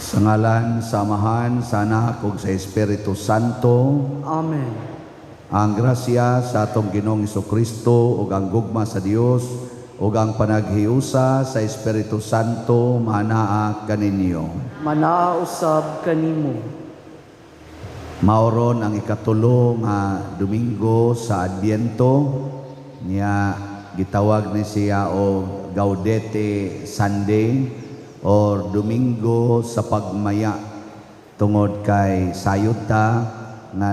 Sa ngalan sa Amahan, sa Anak ug sa Espiritu Santo. Amen. Ang grasya sa atong Ginoong Kristo ug ang gugma sa Dios ug ang panaghiusa sa Espiritu Santo manaa kaninyo. Manaa usab kanimo. Mao ron ang ikatulo nga Domingo sa Adbyento niya, gitawag ni siya og Gaudete Sunday or Domingo sa Pagmaya, tungod kay sayod ta nga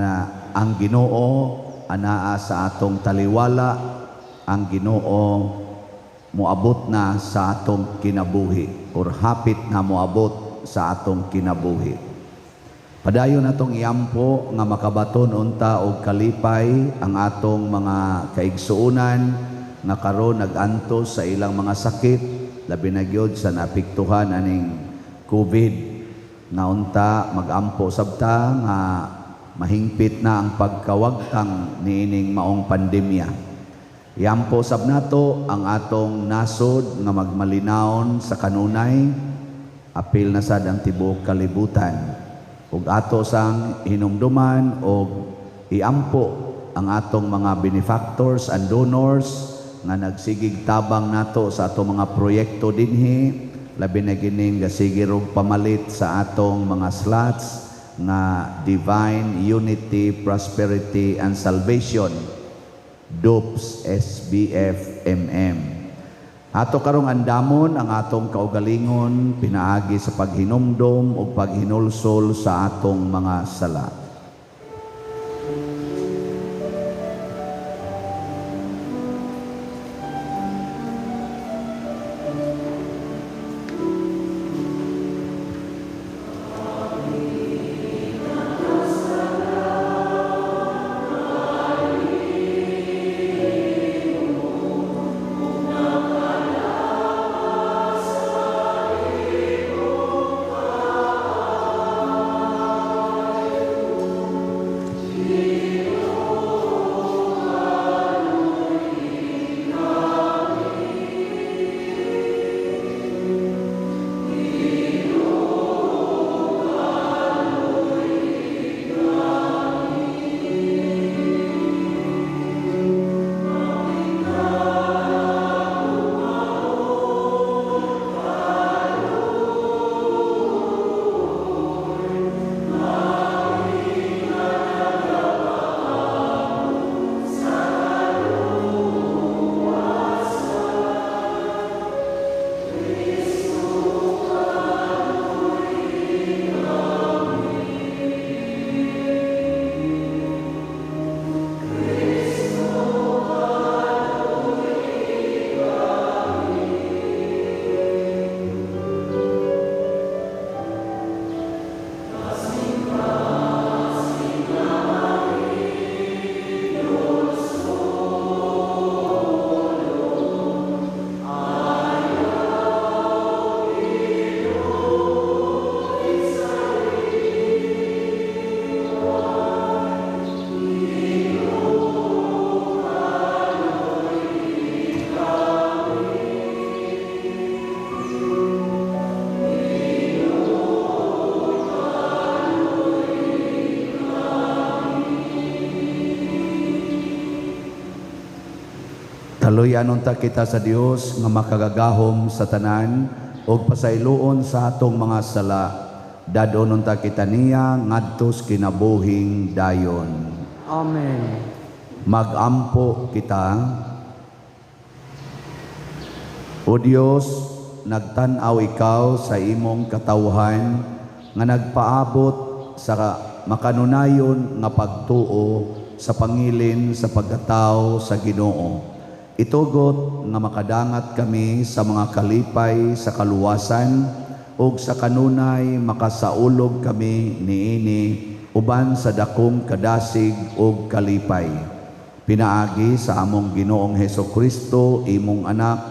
ang Ginoo anaa sa atong taliwala, ang Ginoo moabot na sa atong kinabuhi or hapit na moabot sa atong kinabuhi. Padayon natong iampo nga makabaton unta og kalipay ang atong mga kaigsuonan nga karon nag-antos sa ilang mga sakit, labi na gyud sa naapektuhan aning COVID, nga unta magampo sabta nga mahingpit na ang pagkawagtang niining maong pandemya. Iampo sab nato ang atong nasod nga magmalinawon sa kanunay, apil na sad ang tibuok kalibutan. Ug ato sang hinumduman og iampo ang atong mga benefactors and donors nga nagsigig tabang nato sa atong mga proyekto dinhi, labi na gining gasige rog pamalit sa atong mga slots nga Divine Unity, Prosperity and Salvation, DUPS SBF MM. Ato karong andamon ang atong kaugalingon pinaagi sa paghinumdom ug paghinulsol sa atong mga sala. Kaluyan unta kita sa Dios nga makagagahom sa tanan ug pasayloon sa atong mga sala. Dadon unta kita niya ngadto sa kinabuhing dayon. Amen. Magampo kita. O Dios, nagtan-aw ikaw sa imong katawhan nga nagpaabot sa makanunayon nga pagtuo sa pangilin sa pagkatao sa Ginoo. Itugot nga makadangat kami sa mga kalipay sa kaluwasan ug sa kanunay makasaulog kami niini uban sa dakong kadasig ug kalipay. Pinaagi sa among Ginoong Heso Kristo, imong anak,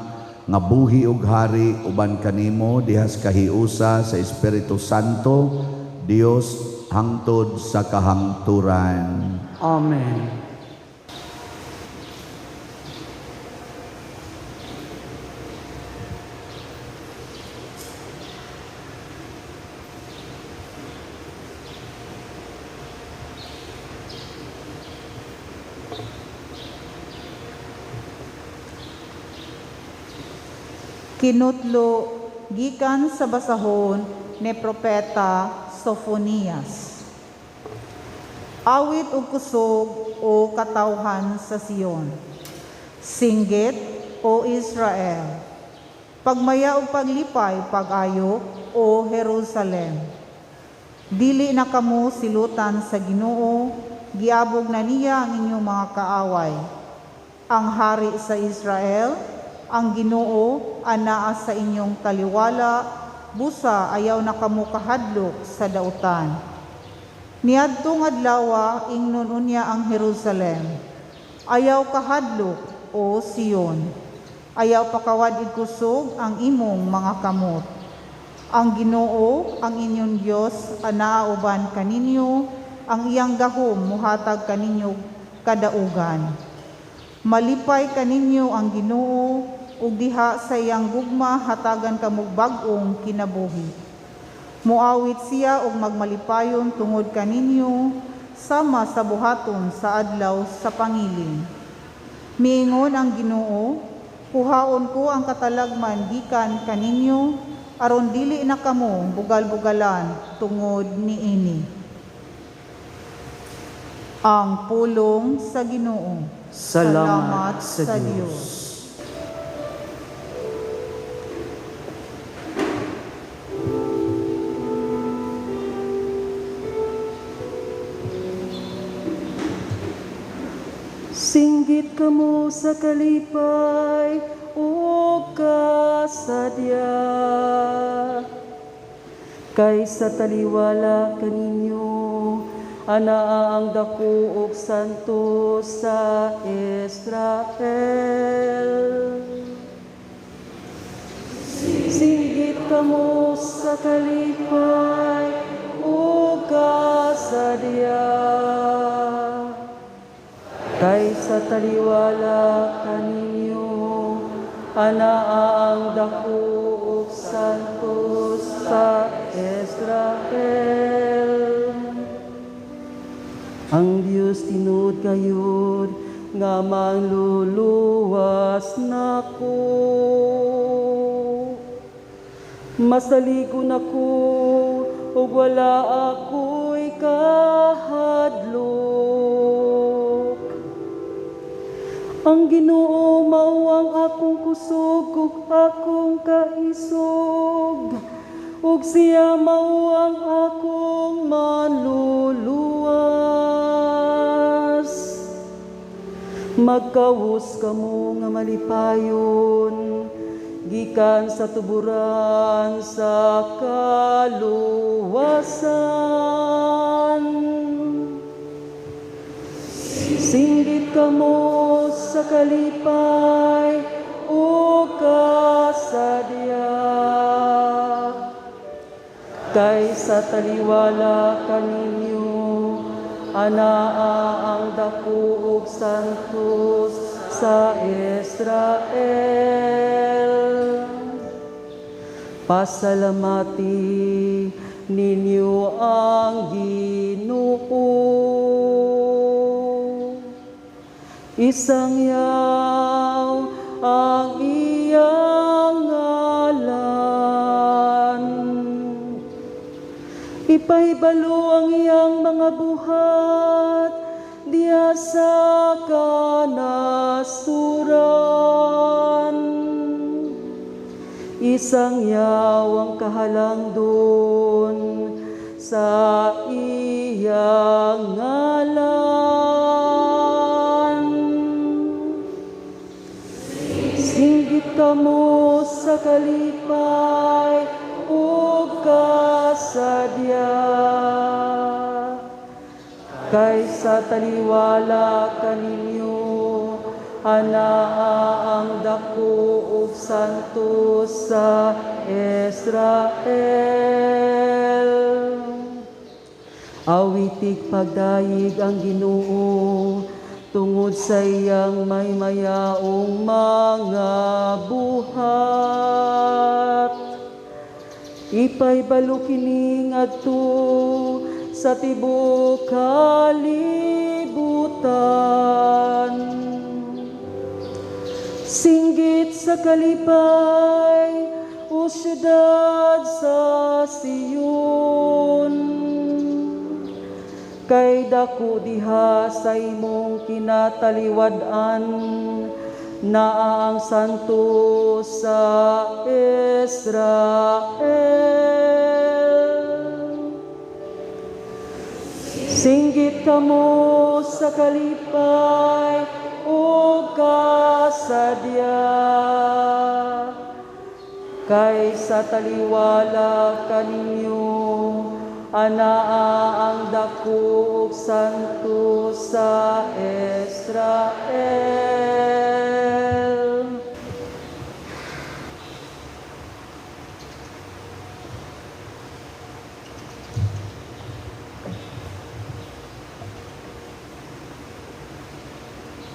nga buhi ug hari uban kanimo dihas kahiusa sa Espiritu Santo, Dios hangtod sa kahangturan. Amen. Kinutlo gikan sa basahon ni Propeta Sofonias. Awit og kusog, o katawhan sa Sion. Singgit, o Israel. Pagmaya og paglipay pag-ayo, o Jerusalem. Dili na kamo silutan sa Ginoo, giabog na niya ang inyong mga kaaway. Ang hari sa Israel, ang Ginoo, anaa sa inyong taliwala, busa ayaw na kamo kahadlok sa dautan. Niadtong adlawa ingnon unya ang Jerusalem, ayaw kahadlok, o Sion. Ayaw pakawad kusog ang imong mga kamot. Ang Ginoo, ang inyong Dios, anaa uban kaninyo, ang iyang gahom muhatag kaninyo kadaugan. Malipay kaninyo ang Ginoo, ug diha sa iyang gugma hatagan kamog bag-ong kinabuhi. Muawit siya og magmalipayon tungod kaninyo, sama sa buhaton sa adlaw sa pangilin. Miingon ang Ginoo, kuhaon ko ang katalagman gikan kaninyo, aron dili na kamo bugal-bugalan tungod niini. Ang pulong sa Ginoo. Salamat sa Dios. Singgit kamo sa kalipay o kasadya, kay sa taliwala kaninyo anaa ang dako og santo sa Israel. Singgit kamo sa kalipay o kasadya, kay sa taliwala kaninyo anaa ang dako og santo sa Israel. Ang Dios tinuod gayud nga manluluwas nako. Masaligon ako ug wala ako'y kahadlok. Ang Ginoo mao ang akong kusog ug akong kaisog, ug siya mao ang akong manluluwas. Magkawos kamo nga malipayon gikan sa tuburan sa kaluwasan. Singgit kamo sa kalipay o kasadya, kay sa taliwala kaninyo anaa ang dako og santos sa Israel. Pasalamati ninyo ang Ginoo. Isang yaw ang iyang ngalan. Ipahibalo ang iyang mga buhat diya sa kanasuran. Isang yaw ang kahalangdon sa iyang ngalan. Singgit kamo sa kalipay ug kasadya, kay sa taliwala kaninyo anaa ang dako ug santo sa Israel. Awitig pagdayeg ang Ginoo tungod sa iyang maymayaong mga buhat. Ipaybalo kini ngadto sa tibuok kalibutan. Singgit sa kalipay O syudad sa Sion, kay dako diha sa imong kinataliwad-an, naa ang santo sa Israel. Singgit kamo sa kalipay ug kasadya, kay sa taliwala kaninyo anaa ang dako ug santo sa Israel.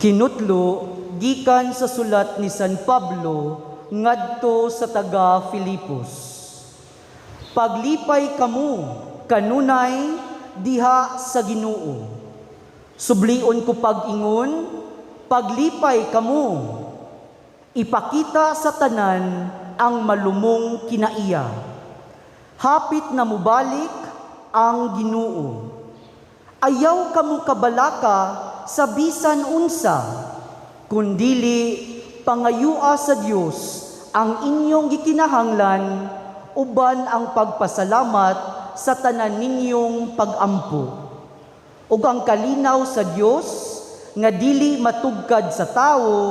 Kinutlo gikan sa sulat ni San Pablo ngadto sa taga Filipos. Paglipay kamo kanunay diha sa Ginoo. Sublion ko pag-ingon, paglipay kamo. Ipakita sa tanan ang malumong kinaiya. Hapit na mubalik ang Ginoo. Ayaw kamo kabalaka sa bisan unsa, kundili pangayua sa Dios ang inyong gikinahanglan uban ang pagpasalamat sa tanan ninyong pagampo. Ug ang kalinaw sa Dios nga dili matugkad sa tawo,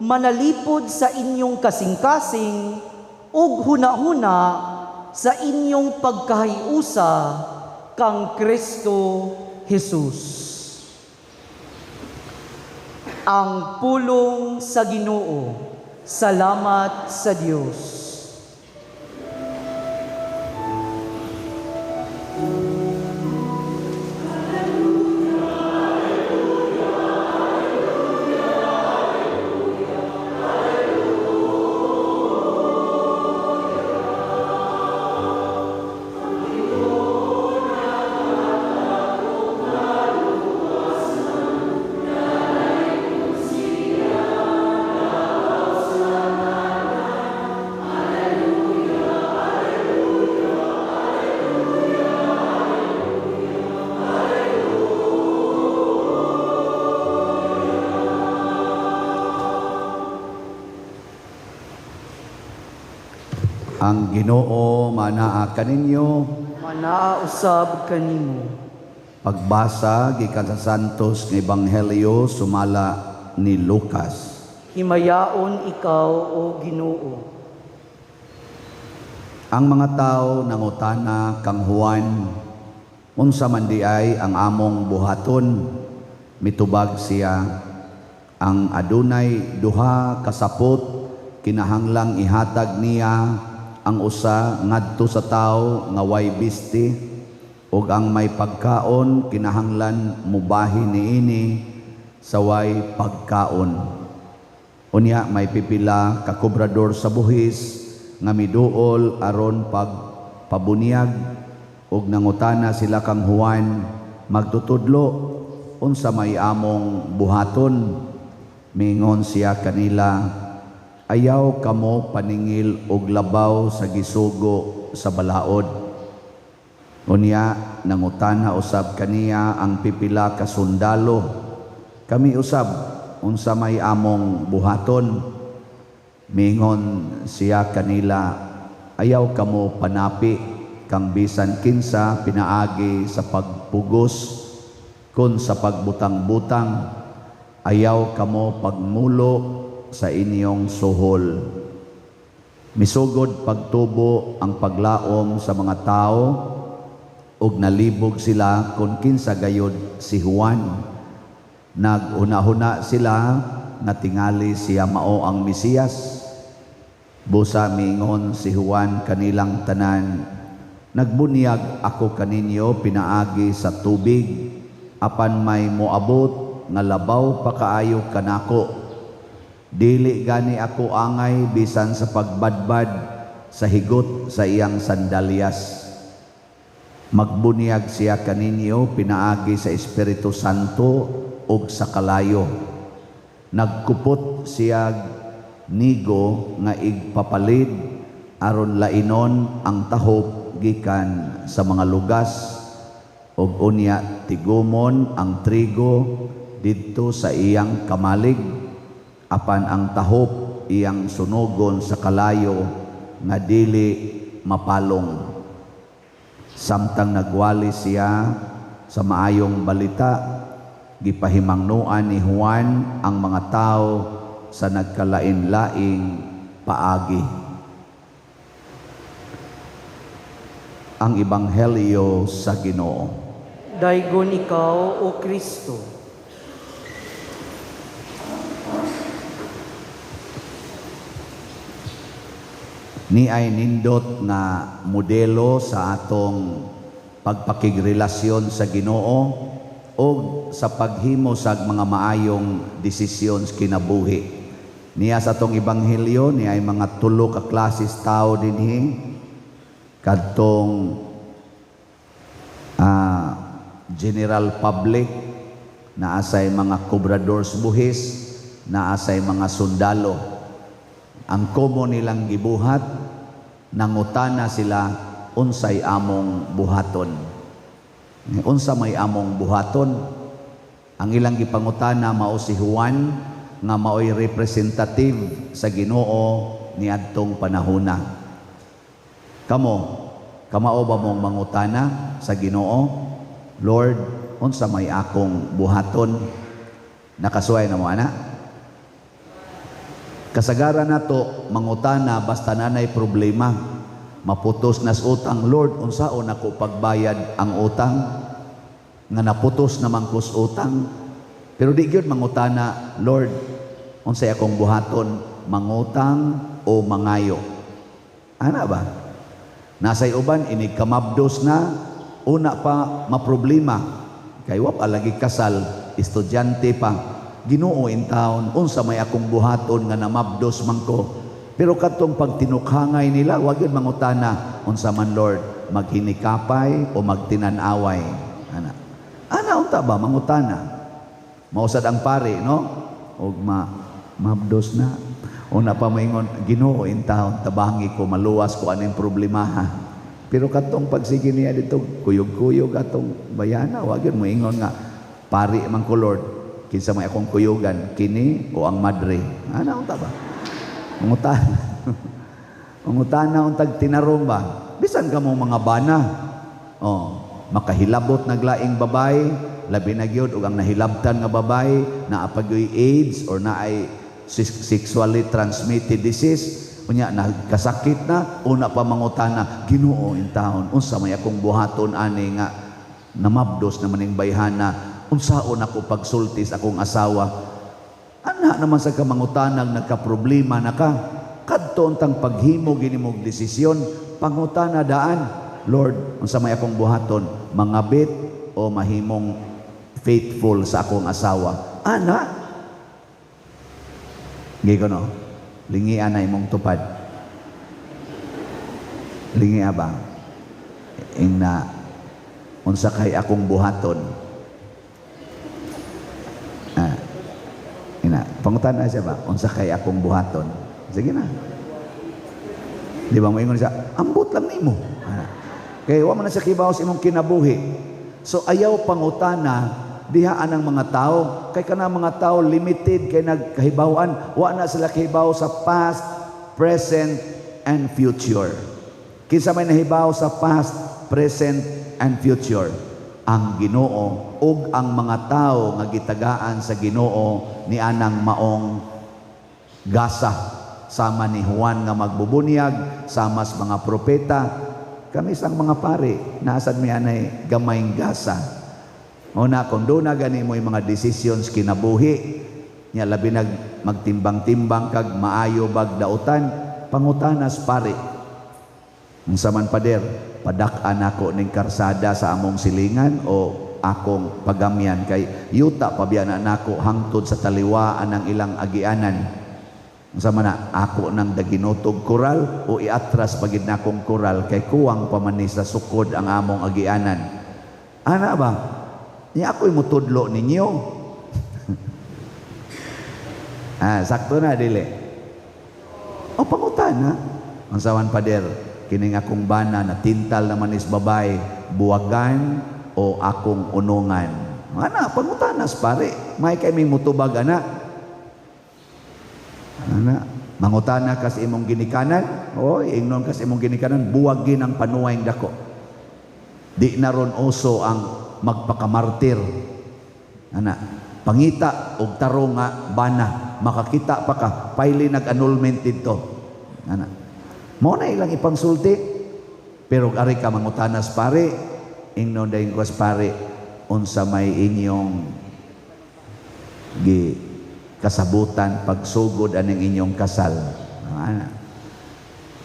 manalipod sa inyong kasing-kasing ug hunahuna sa inyong pagkahiusa kang Kristo Jesus. Ang pulong sa Ginoo. Salamat sa Dios. Ang Ginoo manaa kaninyo, manaa usab kanimo. Pagbasa gikan sa Santos nga Ebanghelyo sumala ni Lucas. Himayaon ikaw, o Ginoo. Ang mga tao nangutana kang Juan, unsa man di ay ang among buhaton? Mitubag siya, ang adunay duha kasapot kinahanglang ihatag niya ang usa ngadto sa tawo nga way bisti, ug ang may pagkaon kinahanglan mubahin niini sa way pagkaon. Unya may pipila ka kobrador sa buhis nga miduol aron pagpabuniyag, ug nangutana sila kang Juan, magtutudlo, unsa may among buhaton? Mingon siya kanila, ayaw kamo paningil og labaw sa gisugo sa balaod. Unya nangutana usab kaniya ang pipila ka sundalo, kami usab unsa may among buhaton? Mingon siya kanila, ayaw kamo panapi kang bisan kinsa pinaagi sa pagpugos kun sa pagbutang-butang, ayaw kamo pagmulo sa inyong suhol. Misugod pagtubo ang paglaom sa mga tao, ug nalibog sila kun kinsa gayod si Juan. Naghuna-huna sila nga tingali siya mao ang Mesiyas. Busa mingon si Juan kanilang tanan, Nagbunyag ako kaninyo pinaagi sa tubig, apan may moabot nga labaw pa kaayo kanako. Dili gani ako angay bisan sa pagbadbad sa higot sa iyang sandalyas. Magbunyag siya kaninyo pinaagi sa Espiritu Santo ug sa kalayo. Nagkupot siya nigo nga igpapalid aron lainon ang tahop gikan sa mga lugas ug unya tigumon ang trigo didto sa iyang kamalig, apan ang tahop iyang sunugon sa kalayo nga dili mapalong. Samtang nagwali siya sa maayong balita, gipahimangnoan ni Juan ang mga tao sa nagkalain-laing paagi. Ang Ebanghelyo sa Ginoo. Daygon ikaw, O Kristo. Ni ay nindot nga modelo sa atong pagpakigrelasyon sa Ginoo o sa paghimo sa mga maayong desisyon sa kinabuhi. Niya sa atong ebanghelyo, niya ay mga tulo ka klases tao dinhi kadtong general public, naasay mga kobradors buhis, naasay mga sundalo. Ang common nilang gibuhat, nangutana sila unsay among buhaton. Unsa may among buhaton? Ang ilang gipangutana mao si Juan nga maoy representative sa Ginoo niadtong panahona. Kamo, kamao ba mong mangutana sa Ginoo? Lord, unsa may akong buhaton? Nakasuway na mo ana? Kasagaran nato mangutana basta nanay problema. Maputos nas utang, Lord, unsaon ako pagbayad ang utang? Nga naputos naman kos utang. Pero di gyud mangutana, Lord, unsay akong buhaton, mangutang o mangayo? Ana ba? Nasay uban inig kamabdos na, una pa maproblema. Kay wa pa lagi kasal, estudyante pa. Ginoo in town, unsa may akong buhaton nga namabdos man ko. Pero katong pagtinukhangay nila, wa gyud mangutana, unsa man Lord, maghinikapay o magtinan-away. Ana. Ana unta ba mangutana? Mausad ang pare, no? Og mabdos na. Una pa maingon, Ginoo in town, tabangi ko, maluwas ko aning problemaha. Pero katong pagsige niya dito, kuyog-kuyog atong bayana, wa gyud moingon nga pari man ko Lord, kinsa may akong kuyugan, kini o ang madre. Ana unta ba? Mangutana. Mangutana untag tinarong ba? Bisan ka mo mga bana. Oh, makahilabot naglaing babae, labi na gyud og ang nahilabtan nga babae naa pagyoy AIDS or naay sexually transmitted disease, unya nagkasakit na, una pa mangutana, Ginoo in town, unsa may akong buhaton ani nga namabdos naman ning bayhana, unsaon ako pagsulti sa akong asawa. Ana naman sa kamangutanag nagkaproblema na ka, kadto untang paghimo gini mog desisyon, pangutana daan, Lord, unsa may akong buhaton, mangabit o mahimong faithful sa akong asawa. Ana Gigo no? Lingian na imong tupad. Lingia ba? Ingna unsa kay akong buhaton. Ina, pangutana siya ba? Unsa kay akong buhaton? Sige na. Di ba moingon siya, ambot lang nimo. Kay wa man na siya kibaw sa imong kinabuhi. So ayaw pangutana diha anang mga tao, kay kana mga tao limited kay nagkahibaw-an, wa na sila kahibaw sa past, present and future. Kinsa may nahibaw sa past, present and future? Ang Ginoo ug ang mga tao nga gitagaan sa Ginoo ni anang maong gasa, sama ni Juan nga magbubunyag, sama sa mga propeta. Kami sang mga pare, naasad mi anay gamayng gasa. Una, kung doon na gani mo yung mga decisions kinabuhi, niya labi nag magtimbang-timbang kag maayo bag dautan, pangutanas pare. Unsa man pader, padak-an ako ning karsada sa among silingan o akong pagamyan kay yuta pabiyana nako hangtod sa taliwaan ng ilang agianan. Unsa man na, ako nang daginotog koral o iatras pagid nakong koral kay kuwang pa man ni sa sukod ang among agianan. Ana ba? Niya ako'y mutudlo ninyo. Sakto na, dili. O pangutana. Unsa man, Pader, kining akong bana na tintal naman is babae, buwagan o akong unungan? Ana, pangutanas pare, may kay may mutubag ana. Ana, mangutana ka sa imong ginikanan, oy, ingnon ka sa imong ginikanan, buwagin ang panuway dako. Di na ron uso ang magpakamartir. Ana, pangita og tarong nga bana, makakita pa ka, paili nag-annulment dito. Ana. Mao na ilang ipangsulti. Pero ari ka mangutanas pare, ingnon dayon ko pare, unsa may inyong gi kasabutan pagsugod aning inyong kasal? Ana.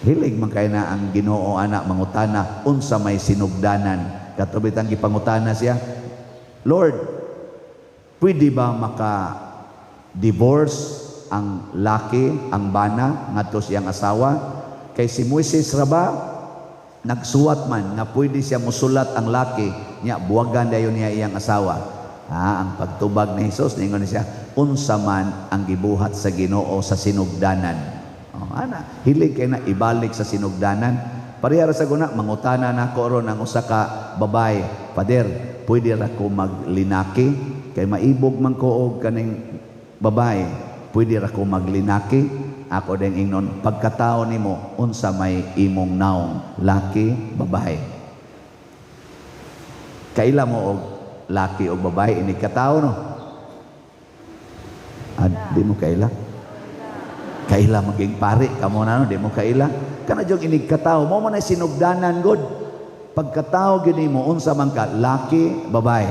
Hilig man kay na ang Ginoo ana mangutana unsa may sinugdanan. Kato bitang gipangutana siya, "Lord, pwede ba maka divorce ang laki, ang bana ngadto siyang asawa? Kay si Moises ra ba nagsuwat man nga pwede siya musulat ang laki niya, buwagan dayon niya iyang asawa." Ah, ang pagtubag ni Hesus, ningon siya, "Unsa man ang gibuhat sa Ginoo sa sinugdanan?" Oh, ana, hilig kay na ibalik sa sinugdanan. Pareha ra sa guna, mangutana nako ron ang usa ka babae, "Pader, pwede ra ko maglinaki kay maibog man ko og kaning babae, pwede ra ko maglinaki?" Ako din ingnon, "Pagkatao nimo, unsa may imong naong, laki, babae?" Kaila mo og laki o babae ini katao, no? Ah, di mo kaila? Kaila maging pari kamo na, no? Di mo kaila? Kana jud inig katao mo man ay sinugdanan god. Pagkatao gyud nimo, unsa man ka, laki, babae?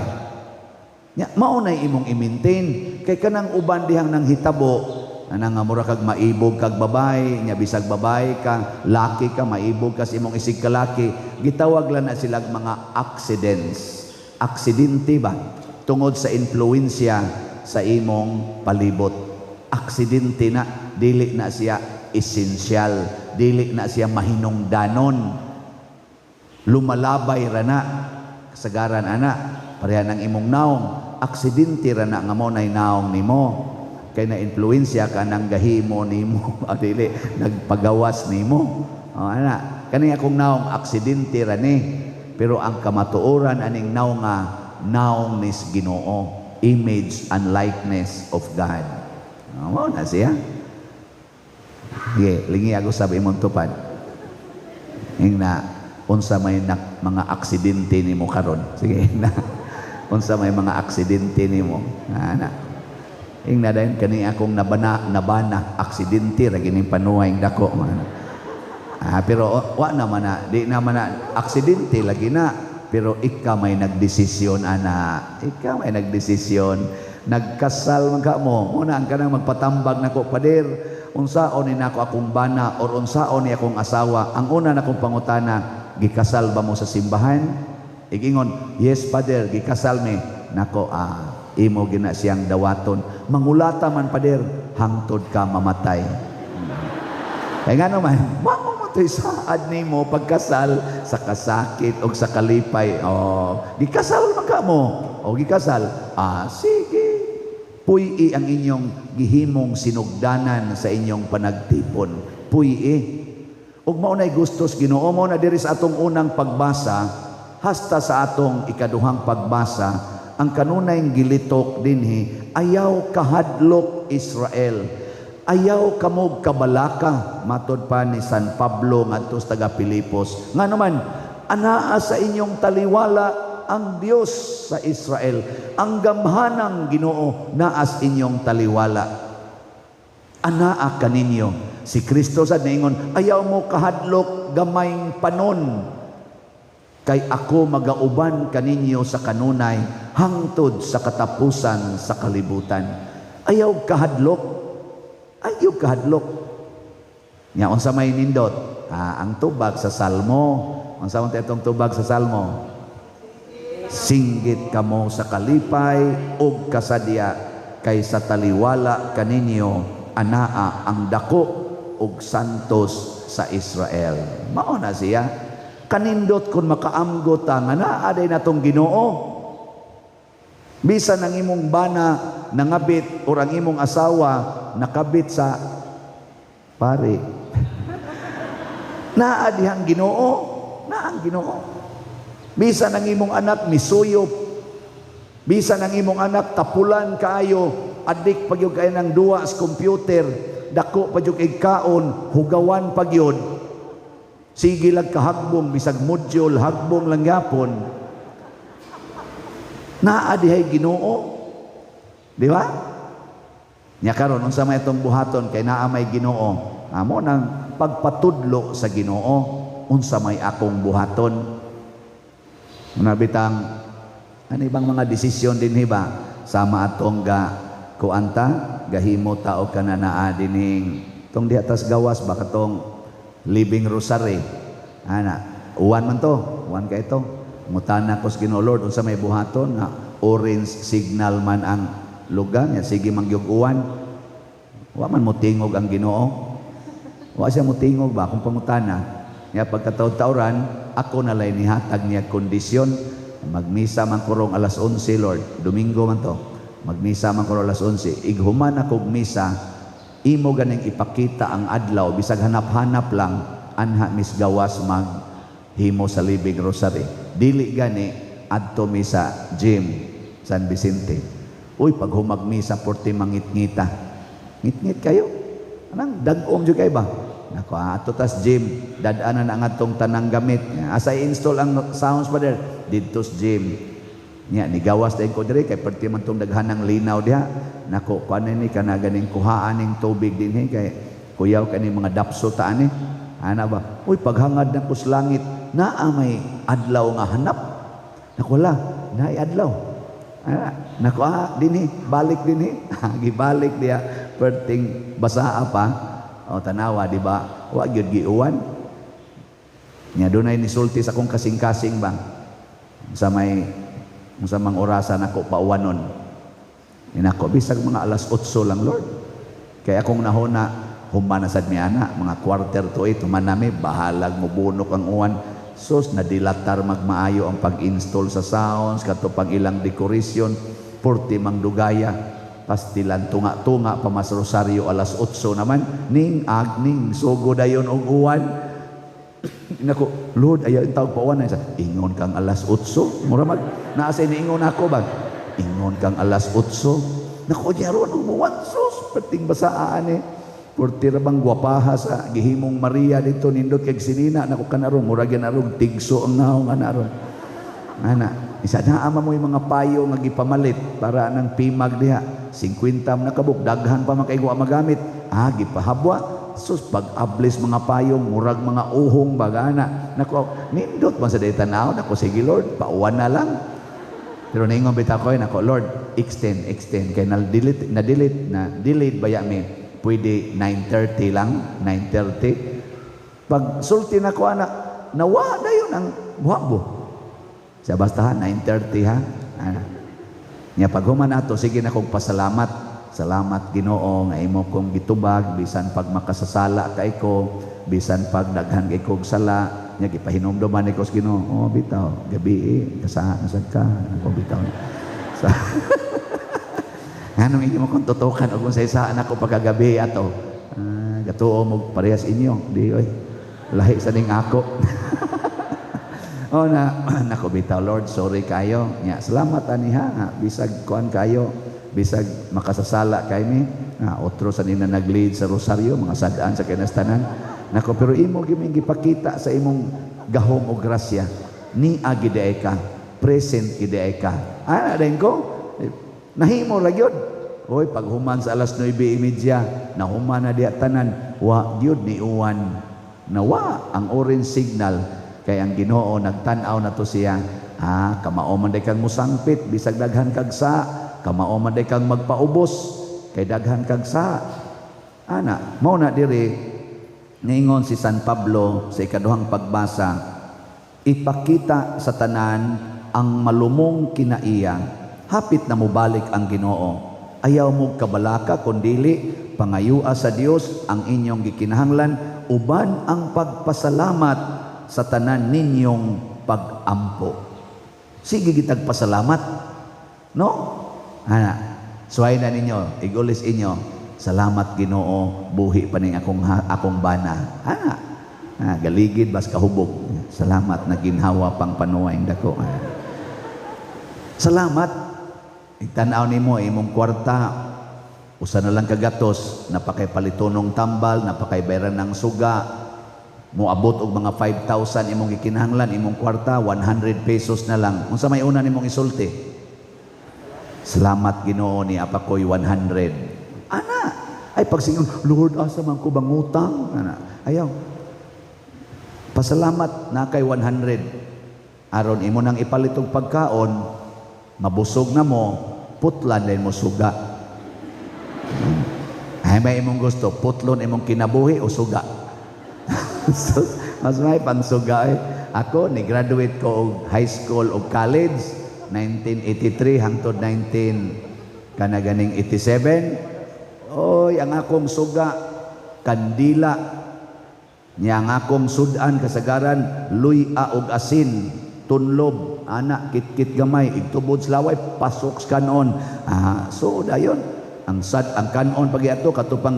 Nya mao nay imong i-maintain kay kanang uban dihang nang hitabo ana nga mura kag maibog kag babae nya, bisag babae ka, laki ka, maibog ka sa imong isig kalaki, gitawag lang na silag mga accidents, aksidente ba, tungod sa influensya sa imong palibot. Aksidente na, dili na siya esensyal, dili na siya mahinungdanon, lumalabay ra na kasagaran ana. Pareha ng imong naong, aksidente ra na nga mo nay naong nimo kay na influensya ka nang gahimo nimo o dili nagpagawas nimo. O ana, kani akong naong, aksidente ra ni, pero ang kamatuoran aning naong nga naong nis Ginoo, image and likeness of God. O, mao na siya. Sige, lingi ako sa imong tupad. Ingna, unsa may mga aksidente nimo karon? Sige, ingna. Unsa may mga aksidente nimo? Ana. Ingna dayon, kani akong nabana, nabana, aksidente ra gining panuway dako man. Ah, pero wa naman na, di naman na aksidente lagi na, pero ikaw may nagdesisyon ana. Ikaw may nagdesisyon. Nagkasal man ka mo. Muna ang kanang magpatambag nako, "Pader, unsaon ni nako akong bana or unsaon ni akong asawa?" Ang una na kong pangutana, "Gikasal ba mo sa simbahan?" Igingon, "Yes, Father, gikasal mi." Nako, ah, imo gina siyang dawaton. "Mangulata man, Pader." Hangtod ka mamatay. Kaya nga naman, mao mo to'y saad nimo pagkasal sa kasakit o sa kalipay. Oh, gikasal man ka mo. O gikasal. Ah, sige. Puy-i ang inyong gihimong sinugdanan sa inyong panagtipon. Puy-i. Ug mao na'y gustos Ginoo mo na diri sa atong unang pagbasa hasta sa atong ikaduhang pagbasa, ang kanunay gilitok dinhi, "Ayaw kahadlok, Israel. Ayaw kamog kabalaka," matod pa ni San Pablo ngadto sa taga Pilipos. Nga naman, anaa sa inyong taliwala ang Dios sa Israel. Ang gamhanang Ginoo naas inyong taliwala. Anaa kaninyo. Si Kristo sa niingon, "Ayaw mo kahadlok, gamayng panon. Kay ako magauban kaninyo sa kanunay hangtod sa katapusan sa kalibutan." Ayaw kahadlok. Ayaw kahadlok. Nya unsa may nindot? Ah, ang tubag sa Salmo. Unsa man itong tubag sa Salmo? "Singgit kamo sa kalipay ug kasadya kay sa taliwala kaninyo anaa ang dako ug santos sa Israel." Mao na siya. Kanindot kung makaamgot ta nga naa day natong Ginoo. Bisan ang imong bana nangabit or ang imong asawa nakabit sa pare. Naa dihang Ginoo, naa ang Ginoo. Bisan ang imong anak misuyop, bisan ang imong anak tapulan kaayo, adik pa gyud kay ng duwa sa computer, dako pa gyud kay kaon, hugawan pa gyud. Sige lang kahagbong, bisag module, hagbong lang gyapon. Naa dihay Ginoo. Di ba? Nya karon unsa may itong buhaton kay naa may Ginoo. Amo nang pagpatudlo sa Ginoo unsa may akong buhaton. Muna bitang ano ibang mga desisyon din ba sama atong ga kuanta gahimo ta og kananaa dining tong diha tas gawas ba katong living rosary ana uwan man to, uwan kay ito. Mutana ko sa Ginoo, Lord, unsa may buhaton nga orange signal man ang lugar nya sige man gyud uwan. Wa man motingog ang Ginoo. Wa siya motingog ba kung pangutana. Nya pagkataon-taoran ako na lay nihatag niya kondisyon magmisa man korong alas 11, Lord. Domingo man to. Magmisa man korong alas 11. Ighuman akog misa, imo ganing ipakita ang adlaw bisag hanap-hanap lang anha mis gawas mag himo sa living rosary. Dili gani adto mi sa gym San Vicente. Uy, pag humag misa porte mangitngita. Ngitngit kayo. Anang dag-om jud kay ba? Nako, ato tas gym, dad-anan ang atong tanang gamit. Asa i-install ang sounds pa der? Didto sa gym. Nya nigawas dayon ko diri kay perti man tong daghanang linaw diha. Nako, kuan ni kana ganing kuhaan ning tubig dinhi kay kuyaw kani mga dapso ta ani. Ana ba? Uy, paghangad na kus langit, naa may adlaw nga hanap. Nako la, naay adlaw. Ana, nako dinhi, balik dinhi. Gibalik diha perting basaa pa. O tanawa, di ba? Wa gyud giuwan. Nya dunay nisulti sa akong kasing-kasing bang sa may sa mang orasan ako pauwanon. Inako bisag mga alas 8 lang, Lord. Kaya akong nahuna human na sad mi ana, mga 7:45 human nami, bahalag mobunok ang uwan. Sus, nadilatar magmaayo ang pag-install sa sounds, kato pang ilang decoration, porti mang dugaya. Pastilan tunga-tunga pa mas rosaryo alas 8 naman, ning agning sugo dayon og uwan. Nako, Lord, ayaw tawag pa uwan. Ingon kang alas 8. Mura mag naa sa iniingon ako ba? Ingon kang alas 8. Nako, diya ron ang uwan. Sus, perting basaan eh. Porti ra bang gwapaha sa gihimong Maria dito nindot kay sinina. Nako kanaron, mura gyud tigso ang naong anaron. Ana, isa na ama mo yung mga payo nga gipamalit para nang pimag diha. 50 na kabuk, daghan pa man kay wa magamit. Ah, gipahabwa. Sus, pag-ablis mga payong, murag mga uhong bagana. Nako, nindot man sa day tanaw. Nako, sige Lord, pauwan na lang. Pero naingon bitaw ko, nako Lord, extend, extend. Kay na-delete, na-delete baya mi. Pwede 9:30 lang, 9:30. Pag sulti na ko anak, nawa dayon ang buhabo. Siya basta ha, 9:30 ha. Ana. Nya pag human ato, sige na kong pasalamat. Salamat Ginoo nga imo kong gitubag bisan pag makasasala kay ko, bisan pag daghan kay kog sala. Nya gipahinumduman ni ko sa Ginoo. Oh bitaw, gabi eh, kasaha na sad ka. Ako bitaw. Sa nganong inyo mo kong tutukan og unsay saan ako pagkagabi ato. Ah, gatuo mo parehas inyo, di oy. Lahi sa ning ako. Oh na nako bitaw Lord, sorry kayo. Nya salamat ani ha, bisag kuan kayo, bisag makasasala kay mi. Na otro sa nina nag-lead sa rosaryo, mga sadaan sa kinastanan. Nako pero imo giming gipakita sa imong gahom o grasya. Ni agi diay ka, present gid diay ka. Ana din ko. Nahimo ra gyud. Oy paghuman sa alas 9:30, nahuman na diha tanan, wa gyud ni uwan. Nawa ang orange signal kay ang Ginoo nagtan-aw na to siya. Ah, kamao man day kang musangpit bisag daghan kag sa, kamao man day kang magpaubos kay daghan kag sa. Ana, mao na diri niingon si San Pablo sa ikaduhang pagbasa, ipakita sa tanan ang malumong kinaiya. Hapit na mobalik ang Ginoo. Ayaw mo kabalaka kundili pangayua sa Dios ang inyong gikinahanglan uban ang pagpasalamat sa tanan ninyong pag-ampo. Sige gitag pasalamat. No? Ana, suway na ninyo, igulis inyo. Salamat Ginoo, buhi pa ning akong bana. Ana. Ah, galigid bas kahubog. Salamat na ginhawa pang panuway dako. Ah. Salamat. Itan-aw nimo imong kwarta. Usa na lang kagatos, napakay palitonong tambal, napakay bayaran ng suga. Moabot og mga 5,000 imong gikinahanglan, imong kwarta 100 pesos na lang. Unsa may una nimong isulti? Salamat Ginoo ni apa ko'y 100. Ana, ay pagsingon, Lord, asa man ko bangutang? Ana, ayaw. Pasalamat na kay 100. Aron imo nang ipalit og pagkaon, mabusog na mo, putlan din mo suga. Ay may imong gusto, putlon imong kinabuhi o suga. Mas may pangsuga eh. Ako, ni-graduate ko og high school o college, 1983 hangtod 19 kana ganing 87. Oy, ang akong suga, kandila. Nya ang akong sudan kasagaran, luya og asin, tunlob, ana, kitkit gamay, igtubod sa laway, pasok sa kanon. Ah, so dayon ang sad ang kanon pag ato katupang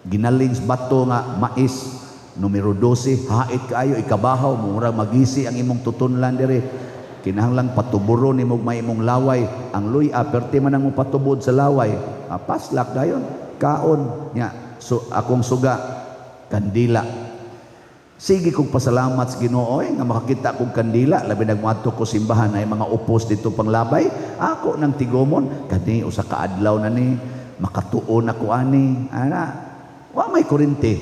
ginaling sa bato nga mais numero 12, hait kaayo, ikabahaw murag magisi ang imong tutunlan dire. Kinahanglang patuburo nimo may imong laway. Ang luya perti man ang patubod sa laway. Ah, paslak dayon kaon nya. So akong suga kandila. Sige kong pasalamat sa Ginoo eh, nga makakita kong kandila, labi nagmuadto ko simbahan ay mga upos dito panglabay. Ako nang tigomon kani usa ka adlaw na ni makatuon ako ani. Ana, wa may kurente.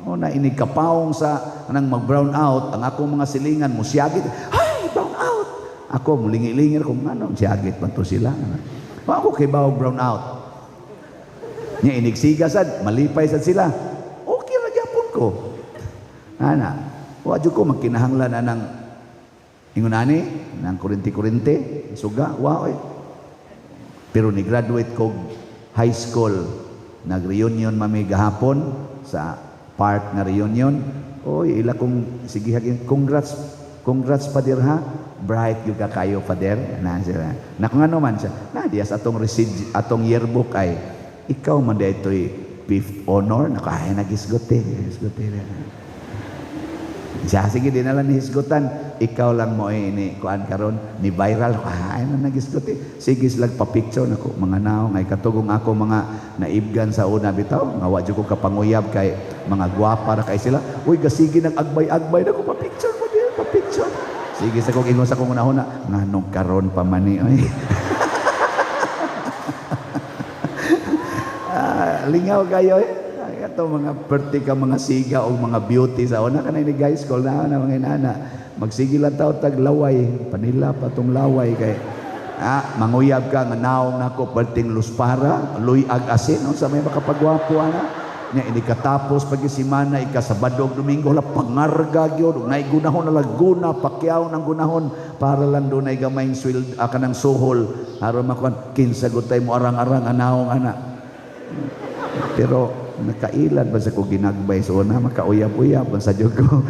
O na inig kapaong sa nang mag-brown out ang akong mga silingan musiyagit. Ay, brown out. Ako mulingi-lingir kung ano, siyagit man to sila. Wa ako kay bawo brown out. Nya inig siga sad, malipay sad sila. Okay ra gyapon ko. Ana, wa jud ko magkinahanglan anang ingon ani, nang kurente-kurente, suga, wa oy. Pero ni graduate ko high school, nag-reunion mami gahapon sa park na reunion. Oy, ila kong sige congrats, congrats Father ha. Bright gyud ka kayo Father. Na sila. Na kung ano man siya. Na diya sa atong resid, atong yearbook ay ikaw man daytoy fifth honor. Nako ay nagisgote, gisgote. Siya sige di na lang nihisgutan. Ikaw lang mo ay ni kuan karon ni viral. Ay na nagisgote. Sige sila pa-picture nako mga naong ay katugong ako mga naibgan sa una bitaw nga wa jud ko kapanguyab kay mga gwapa ra kay sila. Uy gasige nag agbay-agbay nako pa-picture mo di pa-picture. Sige sa kong ingon sa kong unahuna nganong karon pa man ni oy. Lingaw kayo eh. Ato mga perti ka mga siga o mga beauty sa una kanay ni guys school na na mga inana. Magsige lang tao tag laway, panila pa tong laway kay manguyab ka nga naong nako perting luspara, luyag asin unsa may makapagwapo ana. Nya ini katapos pag semana ika Sabado ug Domingo la pangarga gyud ug naay gunahon na laguna pakyaw ng gunahon para lang dunay gamayng sweldo kanang suhol aron makuan kinsa gud tay mo arang-arang anaong ana. Pero nakailan ba sa ko ginagbay so na makauyab-uyab man sa jud ko.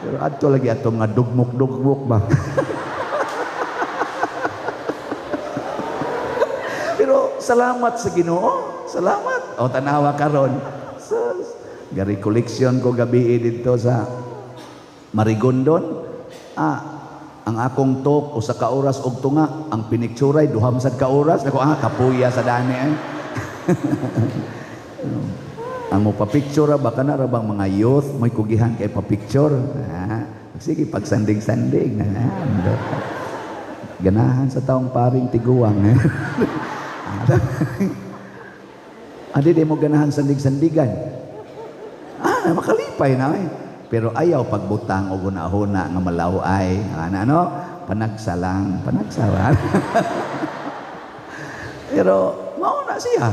Pero adto lagi ato mga dugmok-dugmok ba. Pero salamat sa Ginoo, salamat. O tanawa karon. Sus, gari collection ko gabi dito sa Marigondon. Ang akong talk usa ka oras og tunga, ang pinicturay duha man sad ka oras. Nako kapuya sa dani eh. Ang mo pa-picture baka na ra bang mga youth mo'y kugihan kay pa-picture. Sige pagsanding-sanding. Ganahan sa taong paring tiguang. Adi di mo ganahan sandig-sandigan. Makalipay na eh. Pero ayaw pagbutang o gunahuna nga malaw-ay. Ano? Panagsa lang, panagsa. Pero mao na siya.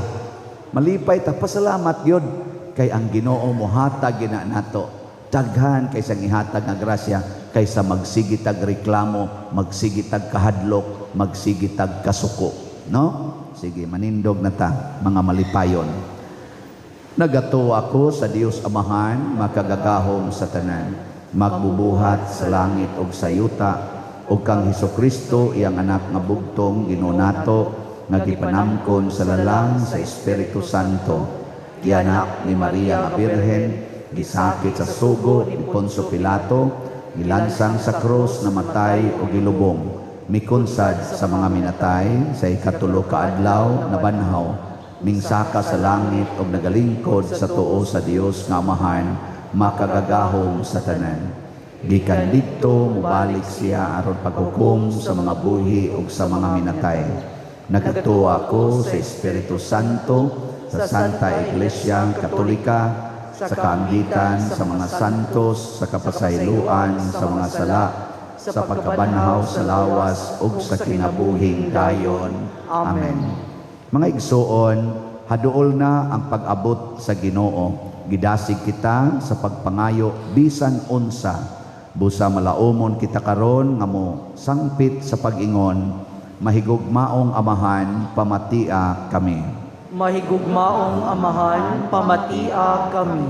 Malipay ta, pasalamat gyud kay ang Ginoo mohatag gina nato. Daghan kaysa gihatag nga grasya kaysa magsigitag reklamo, magsigitag kahadlok, magsigitag kasuko, no? Sige, manindog na ta mga malipayon. Nagatuo ako sa Dios Amahan, makagagahom sa tanan, magbubuhat sa langit ug sa yuta, ug kang Hesukristo iyang anak nga bugtong Ginoo nato, nga gipanangkon sa lalang sa Espiritu Santo, gianak ni Maria nga Birhen, Gisakit sa sugo ni Poncio Pilato, gilansang sa krus, namatay o gilubong, mikunsad sa mga minatay, sa ikatulo ka adlaw nabanhaw, mingsaka sa langit og nagalingkod sa tuo sa Dios nga Amahan, makagagahom sa tanan. Gikan didto mobalik siya aron paghukom sa mga buhi ug sa mga minatay. Nagatuo ako sa Espiritu Santo, sa Santa Iglesia Katolika, sa kaambitan sa mga santos, sa kapasayloan sa mga sala, sa pagkabanhaw sa lawas ug sa kinabuhing dayon. Amen. Mga igsoon, haduol na ang pag-abot sa Ginoo. Gidasig kita sa pagpangayo bisan unsa. Busa malaumon kita karon nga mo sangpit sa pag-ingon, mahigugmaong Amahan, pamatia kami. Mahigugmaong Amahan, pamatia kami.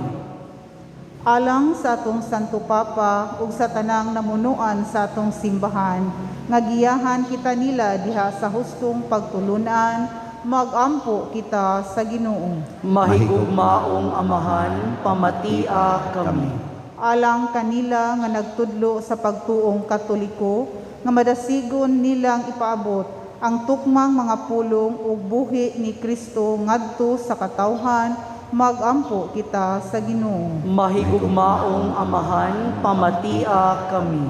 Alang sa atong Santo Papa ug sa tanang namunuan sa atong simbahan, nga giyahan kita nila diha sa hustong pagtulunan, magampo kita sa Ginoo. Mahigugmaong Amahan, pamatia kami. Alang kanila nga nagtudlo sa pagtuong Katoliko, nga madasigon nilang ipaabot ang tukmang mga pulong ug buhi ni Kristo ngadto sa katawhan, magampo kita sa Ginoo. Mahigugmaong Amahan, pamatia kami.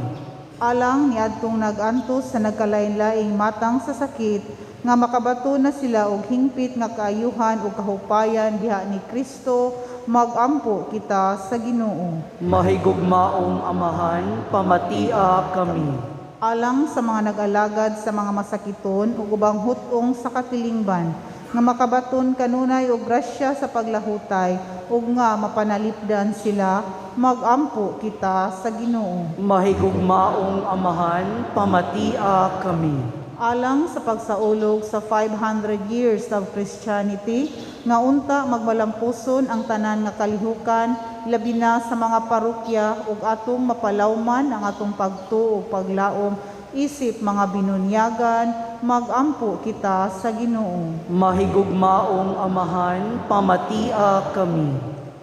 Alang niadtong nag-antos sa nagkalain-laing matang sa sakit, nga makabato na sila og hingpit nga kaayuhan ug kahupayan diha ni Kristo, magampo kita sa Ginoo. Mahigugmaong Amahan, pamatia kami. Alang sa mga nag-alagad sa mga masakiton ug ubang hut-ong sa katilingban, nga makabaton kanunay og grasya sa paglahutay ug nga mapanalipdan sila, magampo kita sa Ginoo. Mahigugmaong Amahan, pamatia kami. Alang sa pagsaulog sa 500 years of Christianity, nga unta magmalampuson ang tanan nga kalihukan, labi na sa mga parokya ug atong mapalawman ang atong pagtuo ug paglaom isip mga binunyagan, magampo kita sa Ginoo. Mahigugmaong Amahan, pamatia kami.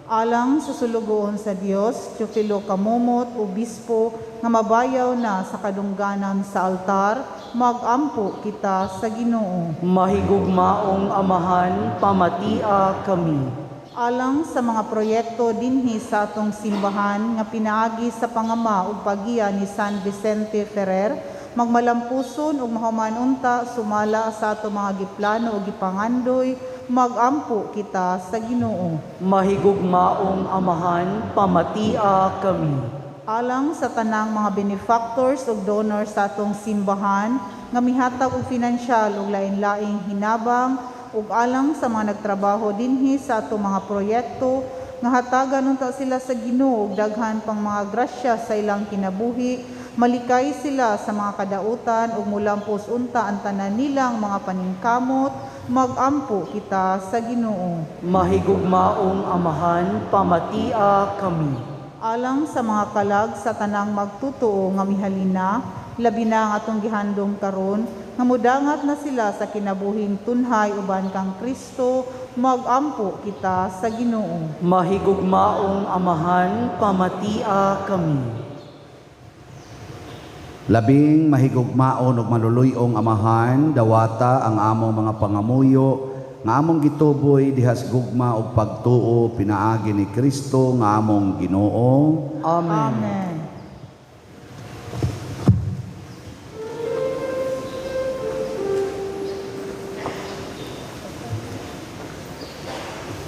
Alang sa sulugoon sa Dios, Teofilo Camomot, obispo, nga mabayaw na sa kadungganan sa altar, magampo kita sa Ginoo. Mahigugmaong Amahan, pamatia kami. Alang sa mga proyekto dinhi sa atong simbahan nga pinaagi sa pangama ug paggiya ni San Vicente Ferrer, magmalampuson ug mahuman unta sumala sa atong mga giplano ug gipangandoy, magampo kita sa Ginoo. Mahigugmaong Amahan, pamatia kami. Alang sa tanang mga benefactors ug donors sa atong simbahan nga mihatag og finansyal ug lain-laing hinabang, ug alang sa mga nagtrabaho dinhi sa atong mga proyekto nga hatagan unta sila sa Ginoo og daghan pang mga grasya sa ilang kinabuhi, malikay sila sa mga kadautan ug mulampos unta ang tanan nilang mga paningkamot, magampo kita sa Ginoo. Mahigugmaong Amahan, pamatia kami. Alang sa mga kalag sa tanang magtutuo nga mihalina, labi na ang atong gihandom karon, nga mudangat na sila sa kinabuhing tunhay uban kang Kristo, magampo kita sa Ginoo. Mahigugmaong Amahan, pamatia kami. Labing mahigugmaon ug maluluy-ong Amahan, dawata ang among mga pangamuyo nga among gituboy dihas gugma ug pagtuo pinaagi ni Kristo nga among Ginoo. Amen. Amen. Alleluia.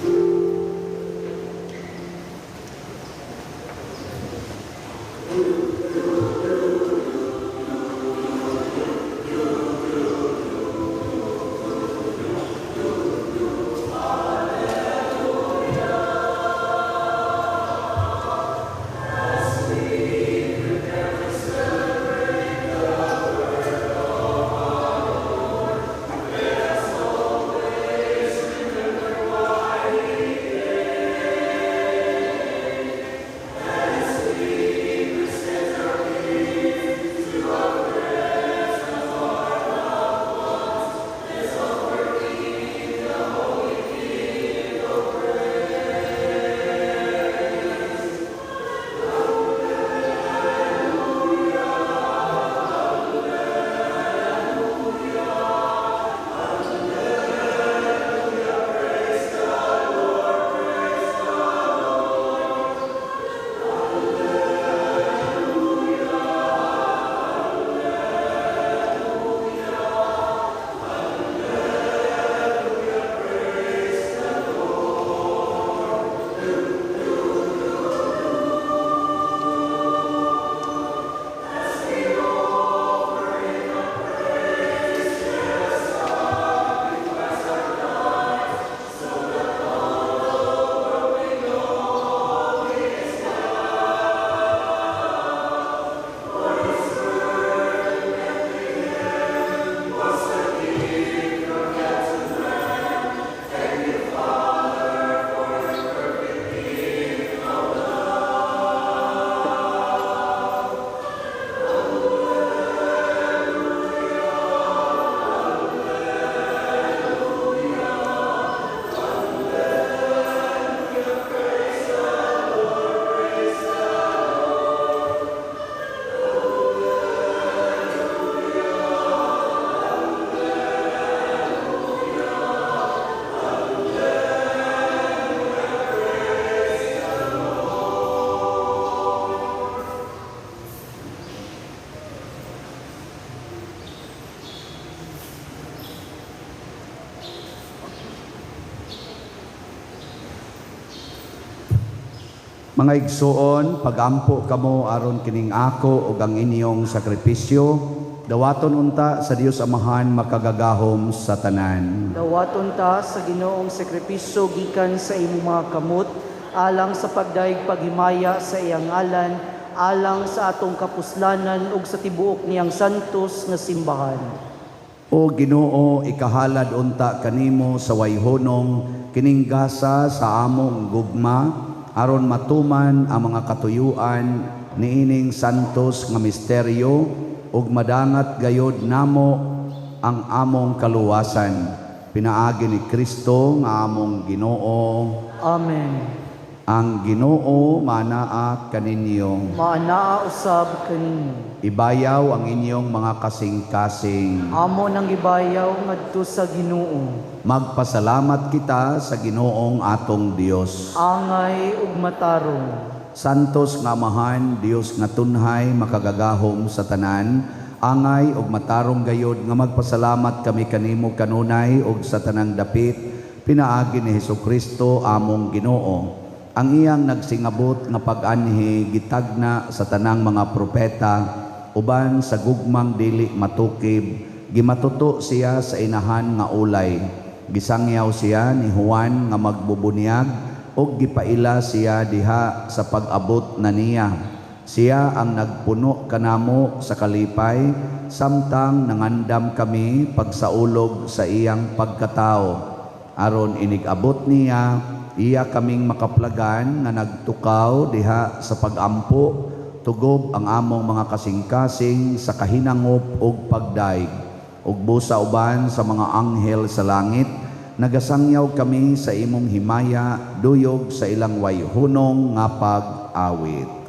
Mga igsuon, pagampo kamo aron kining ako ug ang inyong sakripisyo, dawaton unta sa Dios Amahan makagagahom sa tanan. Dawaton ta sa Ginoong sakripisyo gikan sa imong mga kamot, alang sa pagdayeg paghimaya sa iyang ngalan, alang sa atong kapuslanan ug sa tibuok niyang santos nga simbahan. O Ginoo, ikahalad unta kanimo sa wayhonong kining gasa sa among gugma aron matuman ang mga katuyuan niining santos nga misteryo ug madangat gayod namo ang among kaluwasan pinaagi ni Kristo nga among Ginoo. Amen. Ang Ginoo manaa kaninyo. Maanaa usab kaninyo. Ibayaw ang inyong mga kasing-kasing. Amo nang gibayaw ngadto sa Ginoo. Magpasalamat kita sa Ginoong atong Dios. Angay ug matarong. Santos nga Amahan, Dios nga tunhay, makagagahom sa tanan, angay ug matarong gayod nga magpasalamat kami kanimo kanunay ug sa tanang dapit, pinaagi ni Hesukristo among Ginoo. Ang iyang nagsingabot nga pag-anhi gitagna sa tanang mga propeta, uban sa gugmang dili matukib, gimatuto siya sa inahan nga ulay. Gisangyaw siya ni Juan nga magbubunyag ug gipaila siya diha sa pag-abot na niya. Siya ang nagpuno kanamo sa kalipay, samtang nangandam kami pagsaulog sa iyang pagkatao. Aron inig-abot niya, iya kaming makaplagan nga nagtukaw diha sa pagampo, tugob ang among mga kasing-kasing sa kahinangop ug pagdaig. Ug busa uban sa mga anghel sa langit, nagasangyaw kami sa imong himaya, duyog sa ilang wayhunong nga pag-awit.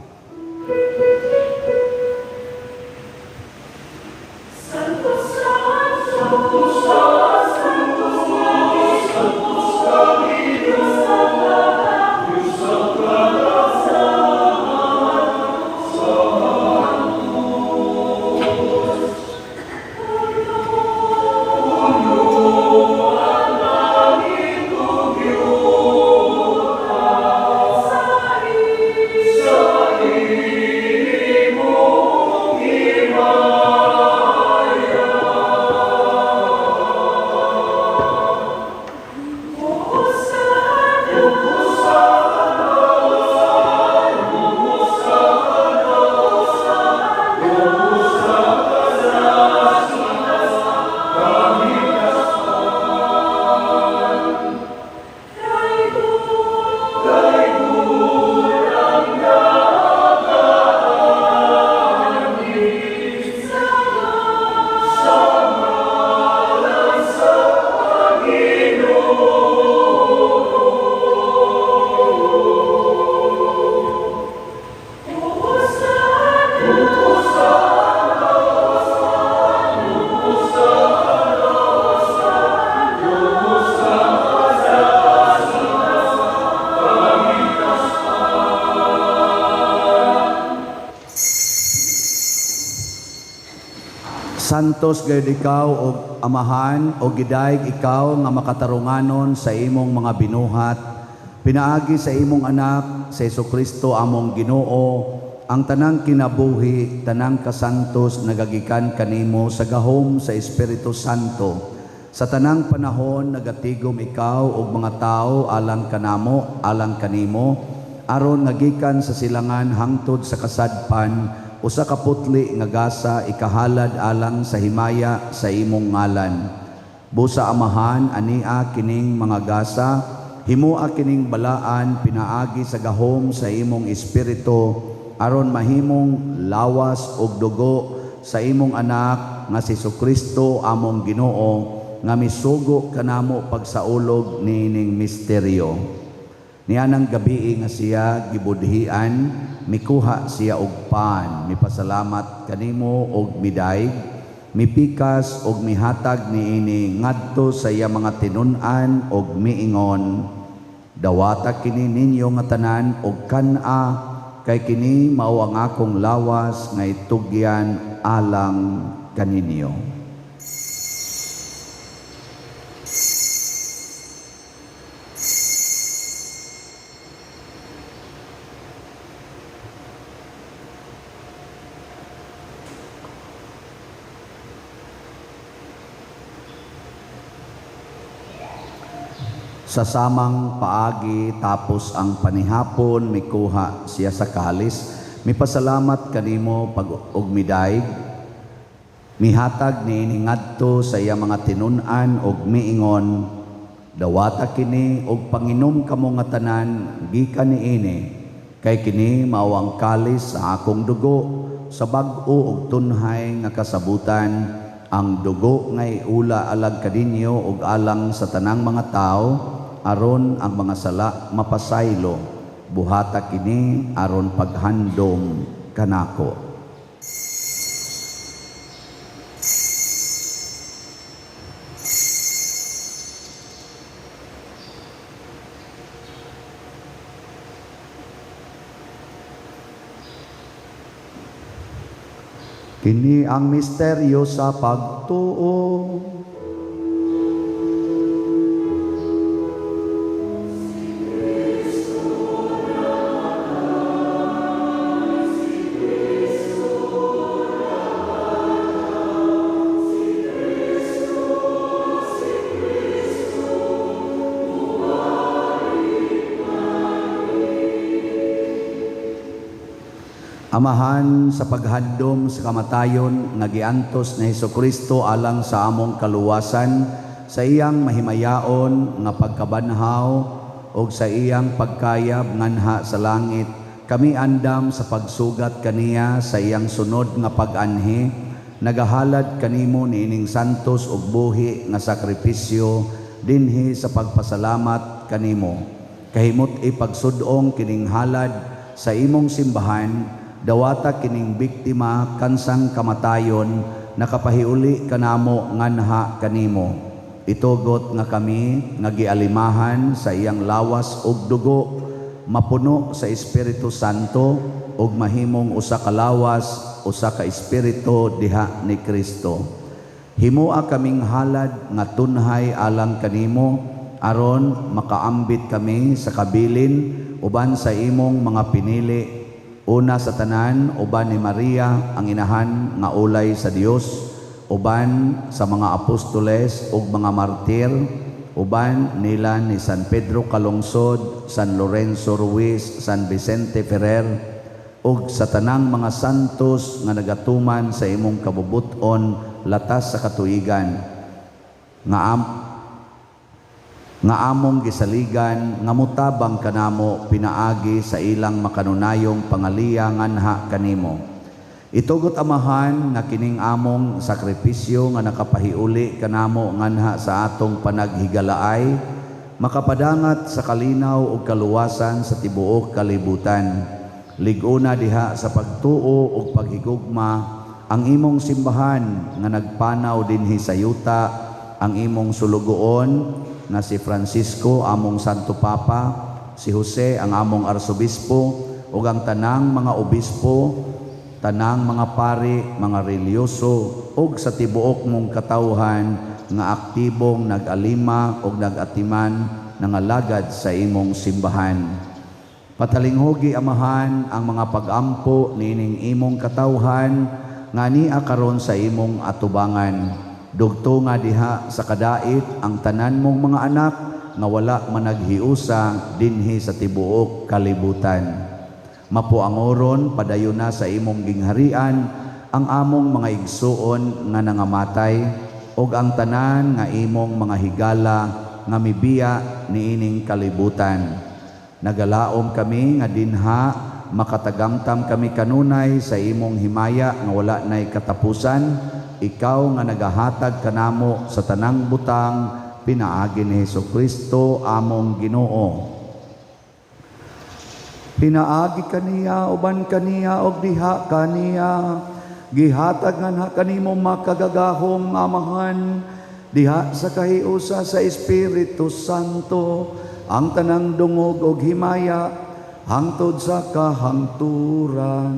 Santos gayud ikaw og Amahan o gidayeg ikaw nga makatarunganon sa imong mga binuhat, pinaagi sa imong anak sa Hesukristo among Ginoo, ang tanang kinabuhi, tanang kasantos nagagikan kanimo sa gahom sa Espiritu Santo. Sa tanang panahon nagatigom ikaw og mga tawo alang kanamo, alang kanimo, aron nga gikan sa silangan hangtod sa kasadpan, usa ka putli nga gasa ikahalad alang sa himaya sa imong ngalan. Busa Amahan, ania kining mga gasa, himoa kining balaan pinaagi sa gahom sa imong espiritu, aron mahimong lawas ug dugo sa imong anak nga si Hesukristo among Ginoo, nga misugo kanamo pagsaulog niining misteryo. Nianang gabii nga siya gibudhian, mikuha siya og pan, mipasalamat kanimo og midayeg, mipikas og mihatag niini ngadto sa iya mga tinun-an og miingon, dawata kini ninyo nga tanan og kan-a, kay kini mao ang akong lawas nga itugyan alang kaninyo. Sa samang paagi tapos ang panihapon, mikuha siya sa kalis, mipasalamat kanimo pag og midaig, mihatag niini ngadto sa iya mga tinun-an og miingon, dawata kini og panginom kamo nga tanan gikan niini, kay kini mao ang kalis sa akong dugo sa bag-o og tunhay nga kasabutan, ang dugo nga iula alang kaninyo ug alang sa tanang mga tawo aron ang mga sala mapasaylo. Buhata kini aron paghandom kanako. Kini ang misteryo sa pagtuo. Amahan, sa paghandom sa kamatayon nga giantos ni Hesukristo alang sa among kaluwasan, sa iyang mahimayaon nga pagkabanhaw ug sa iyang pagkayab nganha sa langit, kami andam sa pagsugat kaniya sa iyang sunod nga pag-anhi, nagahalad kanimo niining santos ug buhi nga sakripisyo dinhi sa pagpasalamat kanimo. Kahimot ipagsud-ong kining halad sa imong simbahan, dawata kining biktima kansang kamatayon, nakapahiuli kanamo nganha kanimo. Itugot nga kami nga gialimahan sa iyang lawas ug dugo, mapuno sa Espiritu Santo ug mahimong usa ka lawas, usa ka espiritu diha ni Kristo. Himoa kaming halad nga tunhay alang kanimo, aron makaambit kami sa kabilin uban sa imong mga pinili. Una sa tanan, uban ni Maria ang inahan nga ulay sa Dios, uban sa mga apostoles ug mga martir, uban nila ni San Pedro Calungsod, San Lorenzo Ruiz, San Vicente Ferrer, ug sa tanang mga santos nga nagatuman sa imong kabubut-on latas sa katuigan, nga among gisaligan nga mutabang kanamo pinaagi sa ilang makanunayong pangaliya nganha kanimo. Itugot Amahan nga kining among sakripisyo nga nakapahiuli kanamo nganha sa atong panaghigalaay, makapadangat sa kalinaw ug kaluwasan sa tibuok kalibutan. Lig-una diha sa pagtuo ug paghigugma ang imong simbahan nga nagpanaw dinhi sa yuta, ang imong sulugoon nga si Francisco among Santo Papa, si Jose ang among arsobispo, ug ang tanang mga obispo, tanang mga pari, mga reliyoso, ug sa tibuok mong katawhan nga aktibong nag-alima ug nag-atiman nangalagad sa imong simbahan. Patalinghugi Amahan ang mga pag-ampo niining imong katawhan nga nia karon sa imong atubangan. Dugto nga diha sa kadait ang tanan mong mga anak nga wala managhiusa dinhi sa tibuok kalibutan. Mapuangoron padayon na sa imong gingharian ang among mga igsuon nga nangamatay ug ang tanan nga imong mga higala nga mibiya niining kalibutan. Nagalaom kami nga dinha makatagamtam kami kanunay sa imong himaya nga wala nay katapusan, ikaw nga nagahatag kanamo sa tanang butang pinaagi ni Hesukristo among Ginoo. Pinaagi kaniya, uban kaniya, og diha kaniya, gihatag nganha kanimo makagagahom Amahan, diha sa kahiusa sa Espiritu Santo, ang tanang dungog og himaya hangtod sa kahangturan.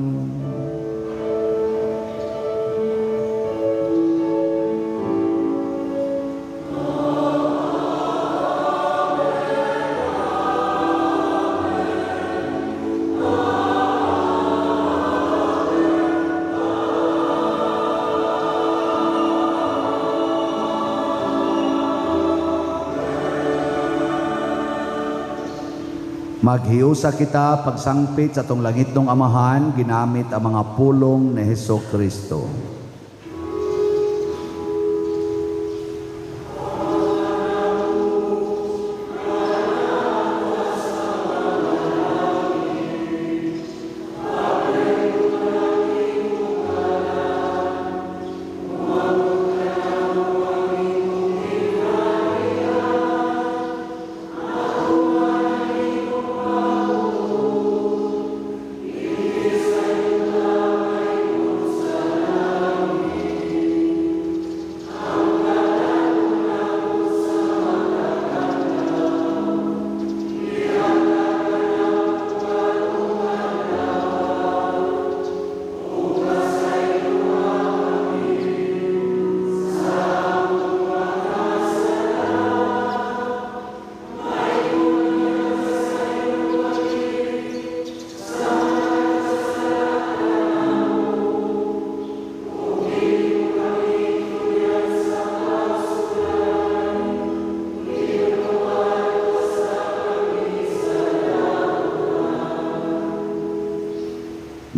Maghiusa kita pagsangpit sa atong langitnong Amahan ginamit ang mga pulong ni Hesus Kristo.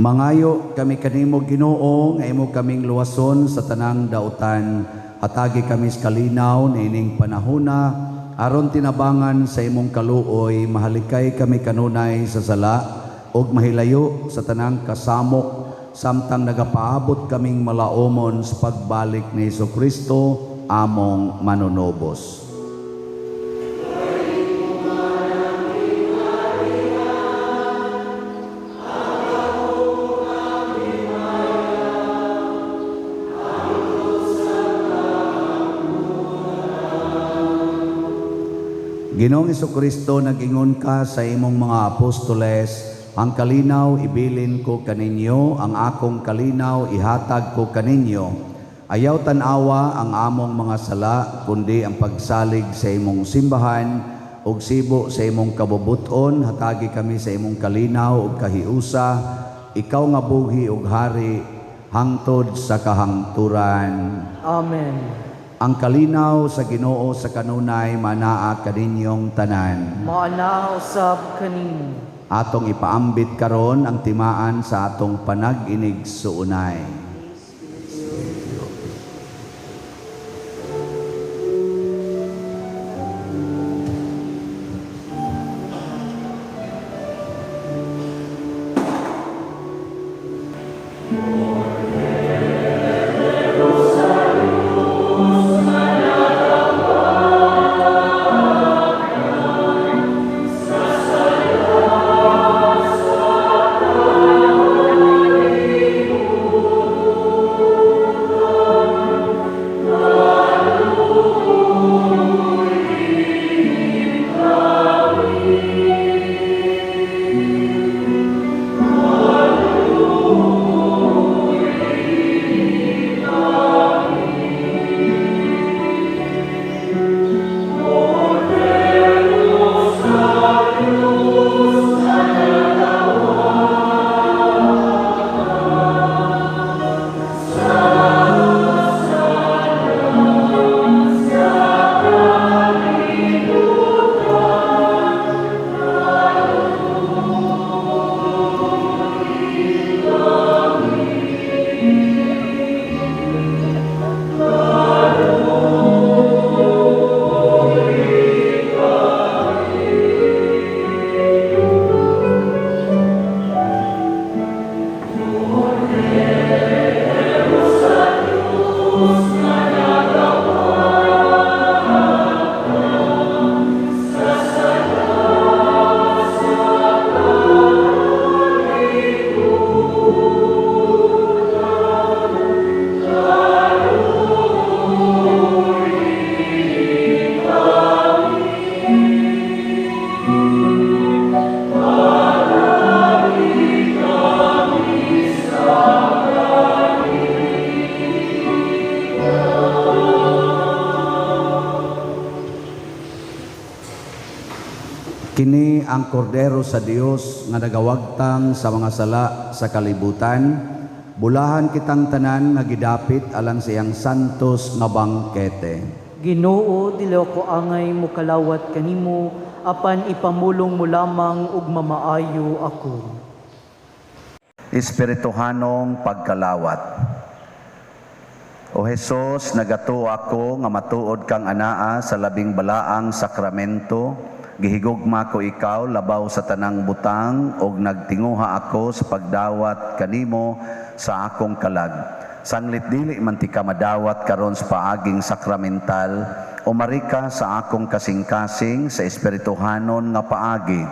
Mangayo kami kanimo Ginoo nga imo kaming luwason sa tanang dautan. Hatagi kami sa kalinaw niining panahona aron tinabangan sa imong kaluoy, mahalikay kami kanunay sa sala ug mahilayo sa tanang kasamok samtang nagapaabot kaming malaomon sa pagbalik ni Hesukristo among manunobos. Ginoong Hesukristo, nag-ingon ka sa imong mga apostoles, ang kalinaw ibilin ko kaninyo, ang akong kalinaw ihatag ko kaninyo. Ayaw tan-awa ang among mga sala, kundi ang pagsalig sa imong simbahan, ug sibo sa imong kabubuton, hatagi kami sa imong kalinaw ug kahiusa, ikaw nga buhi ug hari, hangtod sa kahangturan. Amen. Ang kalinaw sa Ginoo sa kanunay manaa kaninyong tanan. Maanaa usab kanimo. Atong ipaambit karon ang timaan sa atong panag-inig suunay. Kini ang kordero sa Dios nga nagawagtang sa mga sala sa kalibutan. Bulahan kitang tanan nga gidapit alang sa iyang santos nga bangkete. Ginoo, dili ako angay mokalawat kanimo, apan ipamulong mo lamang ug mamaayo ako. Espirituhanong pagkalawat. O Hesus, nagatuo ako nga matuod kang anaa sa labing balaang sakramento. Gihigugma ko ikaw labaw sa tanang butang ug nagtinguha ako sa pagdawat kanimo sa akong kalag. Sanglit dili man ti ka madawat karon sa paaging sakramental, umarika sa akong kasing-kasing sa espirituhanon nga paagi.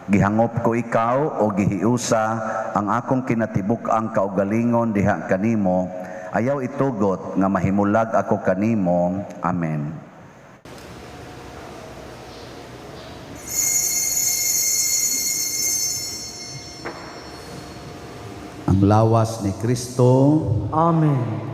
Gihangop ko ikaw o gihiusa ang akong kinatibuk-ang kaugalingon diha kanimo. Ayaw itugot nga mahimulag ako kanimo. Amen. Ang lawas ni Kristo. Amen.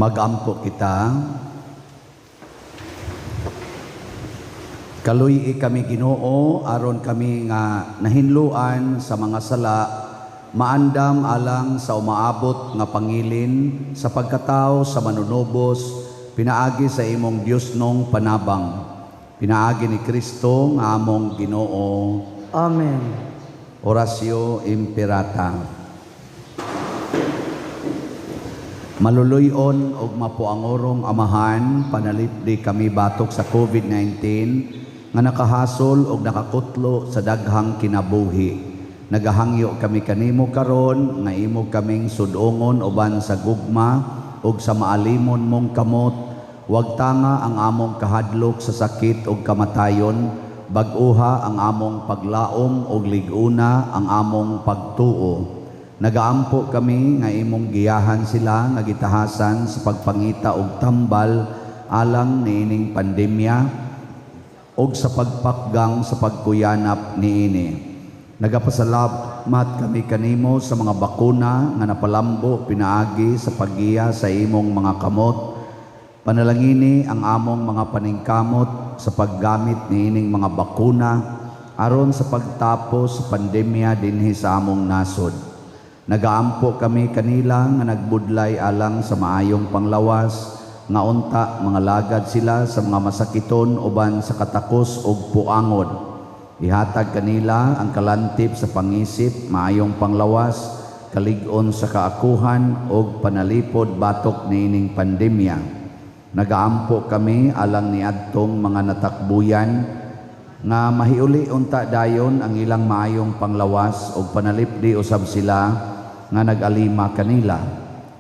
Magampo kita. Kaluy-i kami Ginoo aron kami nga nahinluan sa mga sala, maandam alang sa umaabot nga pangilin sa pagkatao sa manunubos, pinaagi sa imong Dios nong panabang. Pinaagi ni Kristo nga among Ginoo. Amen. Oratio Imperata. Maluluyon og mapuangorong amahan, panalipdi kami batok sa COVID-19 nga nakahasol og nakakutlo sa daghang kinabuhi. Nagahangyo kami kanimo karon nga imo kaming sudongon uban sa gugma ug sa maalimon mong kamot. Wag tanga ang among kahadlok sa sakit ug kamatayon, bag-uha ang among paglaom ug lig-una ang among pagtuo. Nagaampo kami nga imong giyahan sila nga gitahasan sa pagpangita og tambal alang niining pandemya og sa pagpakgang sa pagkuyanap niini. Nagapasalamat kami kanimo sa mga bakuna nga napalambo pinaagi sa paggiya sa imong mga kamot. Panalangini ang among mga paningkamot sa paggamit niining mga bakuna aron sa pagtapos sa pandemya dinhi sa among nasod. Nagaampo kami kanila nga nagbudlay alang sa maayong panglawas, nga unta mga lagad sila sa mga masakiton uban sa katakos ug puangod. Ihatag kanila ang kalantip sa pangisip, maayong panglawas, kalig-on sa kaakuhan ug panalipod batok niining pandemya. Nagaampo kami alang niadtong mga natakbuyan nga mahiuli unta dayon ang ilang maayong panglawas ug panalipdi usab sila nga nag-alima kanila,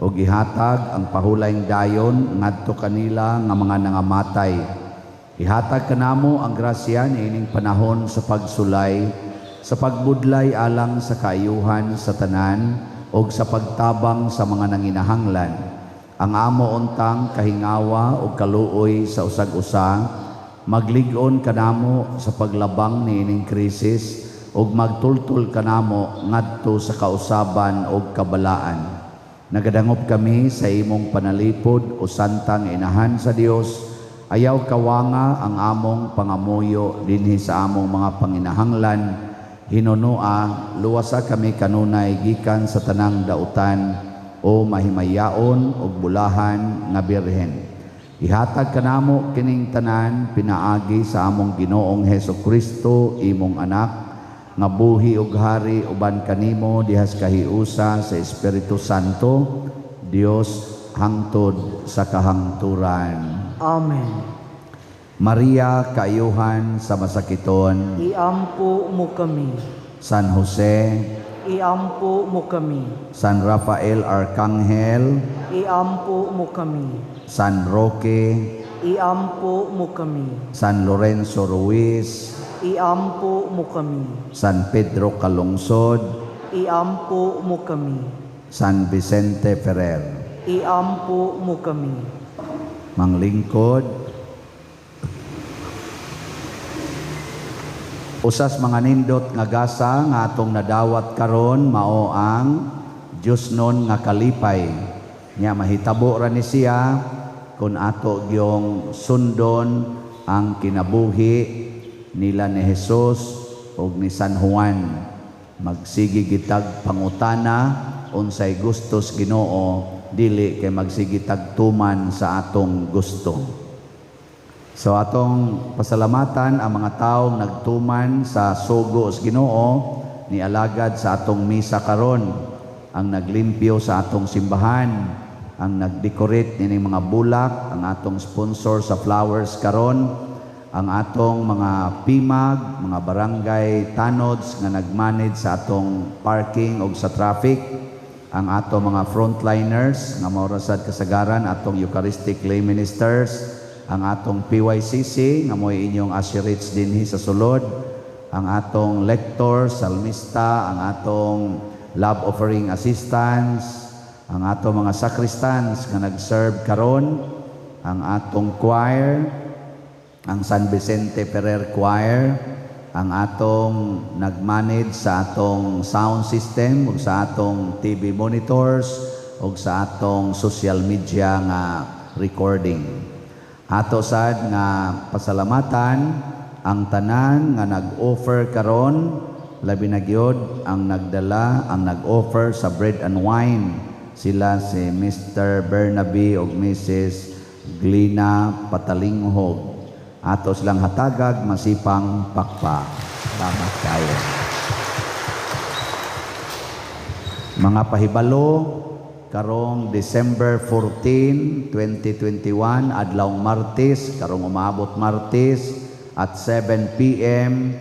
ug ihatag ang pahulayng dayon ngadto kanila nga mga nangamatay. Ihatag kanamo ang grasya niining panahon sa pagsulay, sa pagbudlay alang sa kaayuhan sa tanan ug sa pagtabang sa mga nanginahanglan. Ang amo untang kahingawa ug kaluoy sa usag-usa maglig-on kanamo sa paglabang niining krisis ug magtultol kanamo ngadto sa kausaban ug kabalaan. Nagadangop kami sa imong panalipod o santang inahan sa Dios. Ayaw kawanga ang among pangamuyo dinhi sa among mga panginahanglan. Hinunoa, luwasa kami kanunay gikan sa tanang dautan o mahimayaon ug bulahan nga birhen. Ihatag kanamo kining tanan pinaagi sa among Ginoong Hesus Kristo, imong anak, nga buhi ug hari uban kanimo dihas kahiusa sa Espiritu Santo, Dios hangtod sa kahangturan. Amen. Maria, kaayuhan sa masakiton, iampo mo kami. San Jose, iampo mo kami. San Rafael Arcangel, iampo mo kami. San Roque, iampo mo kami. San Lorenzo Ruiz, iampo mo kami. San Pedro Calungsod, iampo mo kami. San Vicente Ferrer, iampo mo kami. Manglingkod, usas mga nindot nga gasa nga atong nadawat karon mao ang Diosnon nga kalipay. Nya mahitabo ra ni siya kun ato gyong sundon ang kinabuhi nila ni Jesus ug ni San Juan. Magsige gitag pangutana unsay gustos Ginoo, dili kay magsige tag tuman sa atong gusto. So atong pasalamatan ang mga taong nagtuman sa sugo sa Ginoo ni alagad sa atong misa karon, ang naglimpyo sa atong simbahan, ang nagdecorate nining mga bulak, ang atong sponsor sa flowers karon, ang atong mga pimag, mga barangay tanods nga nagmanage sa atong parking og sa traffic, ang atong mga frontliners nga mao ra sad kasagaran atong Eucharistic lay ministers, ang atong PYCC nga mo'y inyong usherates dinhi sa sulod, ang atong lector, salmista, ang atong love offering assistants, ang atong mga sacristans nga nag-serve karon, ang atong choir, ang San Vicente Ferrer Choir, ang atong nag-manage sa atong sound system ug sa atong TV monitors ug sa atong social media nga recording. Ato sad nga pasalamatan ang tanan nga nag-offer karon, labi na gyud ang nagdala, ang nag-offer sa bread and wine, sila si Mr. Bernabe ug Mrs. Glina Patalinghog. Ato silang hatagag masipang pakpak. Salamat kayo. Mga pahibalo, karong December 14, 2021, adlawng Martes, karong umaabot Martes, at 7 p.m.,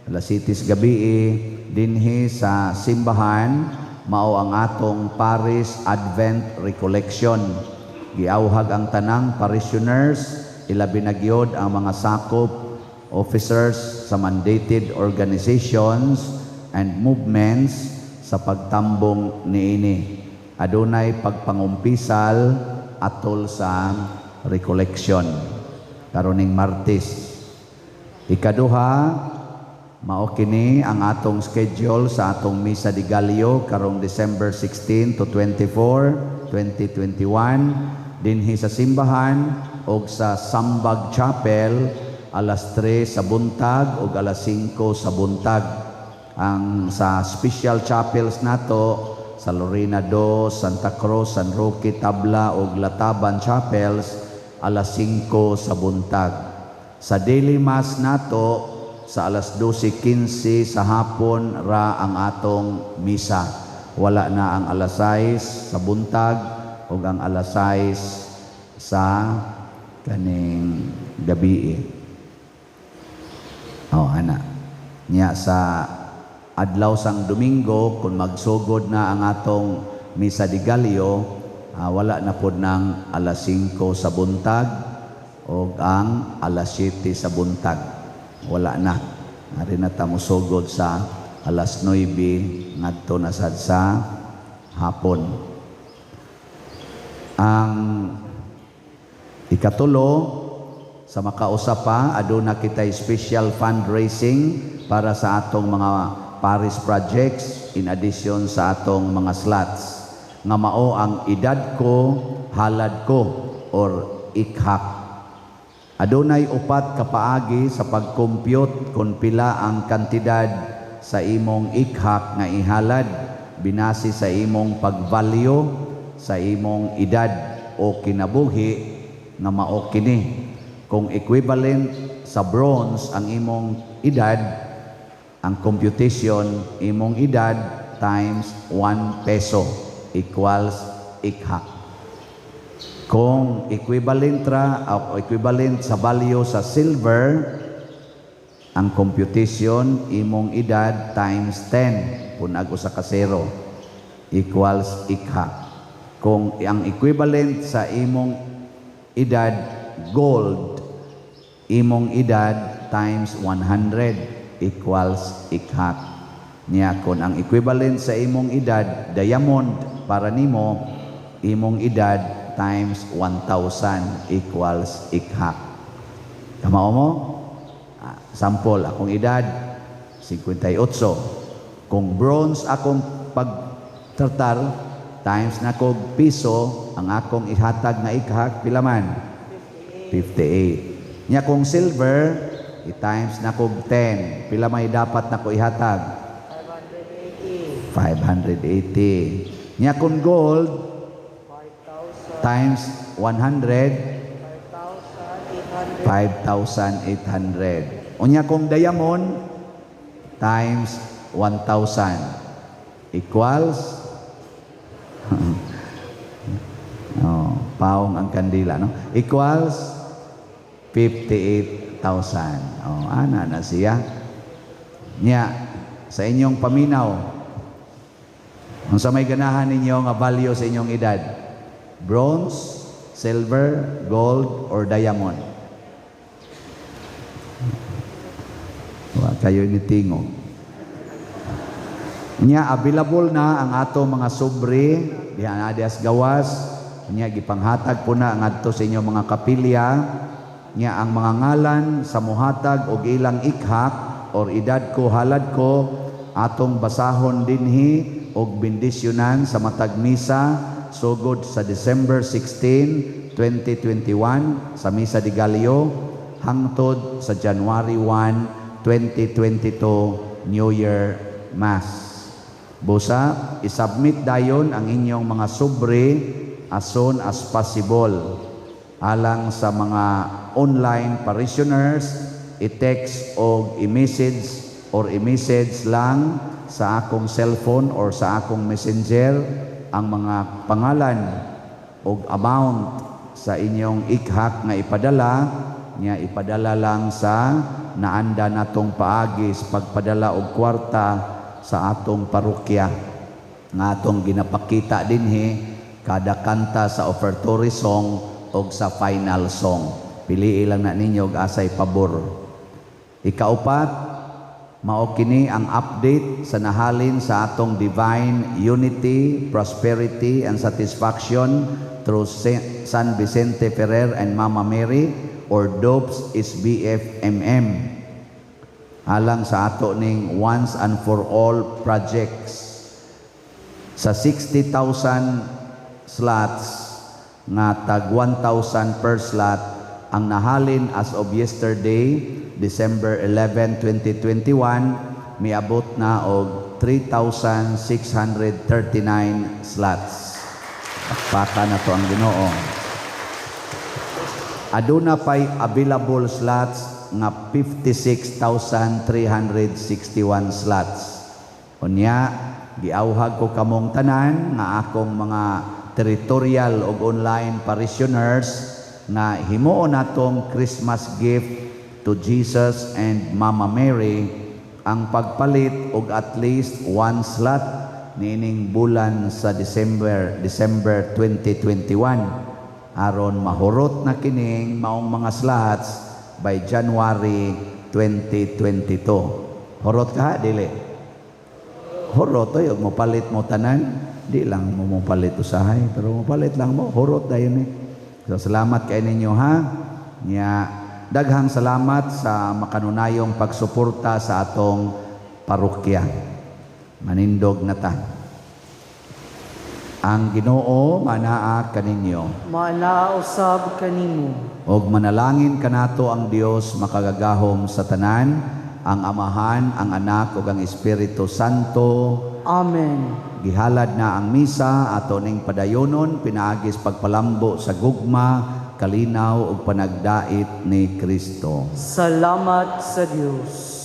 alas 7 gabi, dinhi sa simbahan, mao ang atong Paris Advent Recollection. Giauhag ang tanang parishioners, ilabi na gyud ang mga sakop officers sa mandated organizations and movements sa pagtambong niini. Adunay pagpangumpisal atol sa recollection karoning Martes. Ikaduha, mao kini ang atong schedule sa atong Misa de Gallo karong December 16 to 24, 2021 dinhi sa simbahan og sa Sambag Chapel alas 3 sa buntag og alas 5 sa buntag. Ang sa special chapels nato sa Lorena 2, Santa Cruz, San Roque, Tabla og Lataban Chapels alas 5 sa buntag. Sa daily mass nato sa alas 12:15 sa hapon ra ang atong misa. Wala na ang alas 6 sa buntag ug ang alas 6 sa kaning gabi. Oh, ana. Nya sa adlaw sang Domingo, kung magsugod na ang atong Misa de Gallo, wala na pod ng alas 5 sa buntag o ang alas 7 sa buntag. Wala na. Ari na ta mosugod sa alas 9 ngadto na sad sa hapon. Ang ikatulo, sa makausa pa, aduna kita special fundraising para sa atong mga parish projects in addition sa atong mga slots nga mao ang Edad Ko, Halad Ko or ikhak. Adunay upat ka paagi sa pag-compute kung pila ang kantidad sa imong ikhak nga ihalad binasi sa imong pag-value sa imong edad o kinabuhi nga mao kini. Kung equivalent sa bronze ang imong edad, ang computation, imong edad times 1 peso equals ikhak. Kung equivalent ra o equivalent sa value sa silver, ang computation, imong edad times 10 punag usa ka zero equals ikhak. Kung ang equivalent sa imong edad gold, imong edad times 100 equals ikhak. Niya kung ang equivalent sa imong edad diamond para nimo, imong edad times 1,000 equals ikhak. Kamao mo? Sample, akong edad 58. Kung bronze akong pagtratar times na kog piso, ang akong ihatag nga ikhak pila man? 58. Nya kung silver, i-times na kog 10, pila may dapat nako ihatag? 580. 580. Nya kung gold, times 100, 5,800. Unya kung diamond, times 1,000 equals oh, paong ang kandila, no? Equals 58,000. Oh, ana na siya. Nya sa inyong paminaw, unsa may ganahan ninyo nga value sa inyong edad? Bronze, silver, gold, or diamond? Wa kayo nitingo. Nya available na ang ato mga sobre diha na dias gawas. Nya gipanghatag po na ngadto sa inyong mga kapilya. Nya ang mga ngalan sa muhatag og ilang ikhak or edad ko halad ko atong basahon dinhi og bendisyonan sa matag misa sugod sa December 16, 2021 sa Misa de Gallo hangtod sa January 1, 2022 New Year Mass. Busa, isubmit dayon ang inyong mga sobre as soon as possible. Alang sa mga online parishioners, i-text o i-message or i-message lang sa akong cellphone or sa akong messenger ang mga pangalan o amount sa inyong ikhak nga ipadala. Nya ipadala lang sa naanda natong paagi sa pagpadala og kwarta sa atong parokya nga atong ginapakita dinhi kada kanta sa offertory song og sa final song. Pili lang na ninyo og asay pabor. Ikaupat, mao kini ang update sa nahalin sa atong divine unity, prosperity and satisfaction through San Vicente Ferrer and Mama Mary or DOPS SBFMM alang sa ato ning once and for all projects. Sa 60,000 slots nga tag 1,000 per slot ang nahalin as of yesterday, December 11, 2021, miabot na og 3,639 slots. Pakpaka na to ang Ginoo. Aduna pay available slots nga 56,361 slots. Unya, giawhag ko kamong tanan nga akong mga territorial ug online parishioners nga himuon natong Christmas gift to Jesus and Mama Mary ang pagpalit og at least one slot niining bulan sa December, December 2021, aron mahurot na kining maong mga slots by January 2022. Hurot ka, dili? Hurot oy, og mopalit mo tanan, di lang mo mopalit usahay, pero mopalit lang mo, hurot dayon eh. So salamat kay ninyo, ha. Nya daghang salamat sa makanunayong pagsuporta sa atong parokya. Manindog na ta. Ang Ginoo manaa kaninyo. Manaa usab kanimo. Og manalangin kanato ang Dios makagagahom sa tanan, ang Amahan, ang Anak ug ang Espiritu Santo. Amen. Gihalad na ang misa, ato ning padayonon pinaagi sa pagpalambo sa gugma, kalinaw ug panagdait ni Kristo. Salamat sa Dios.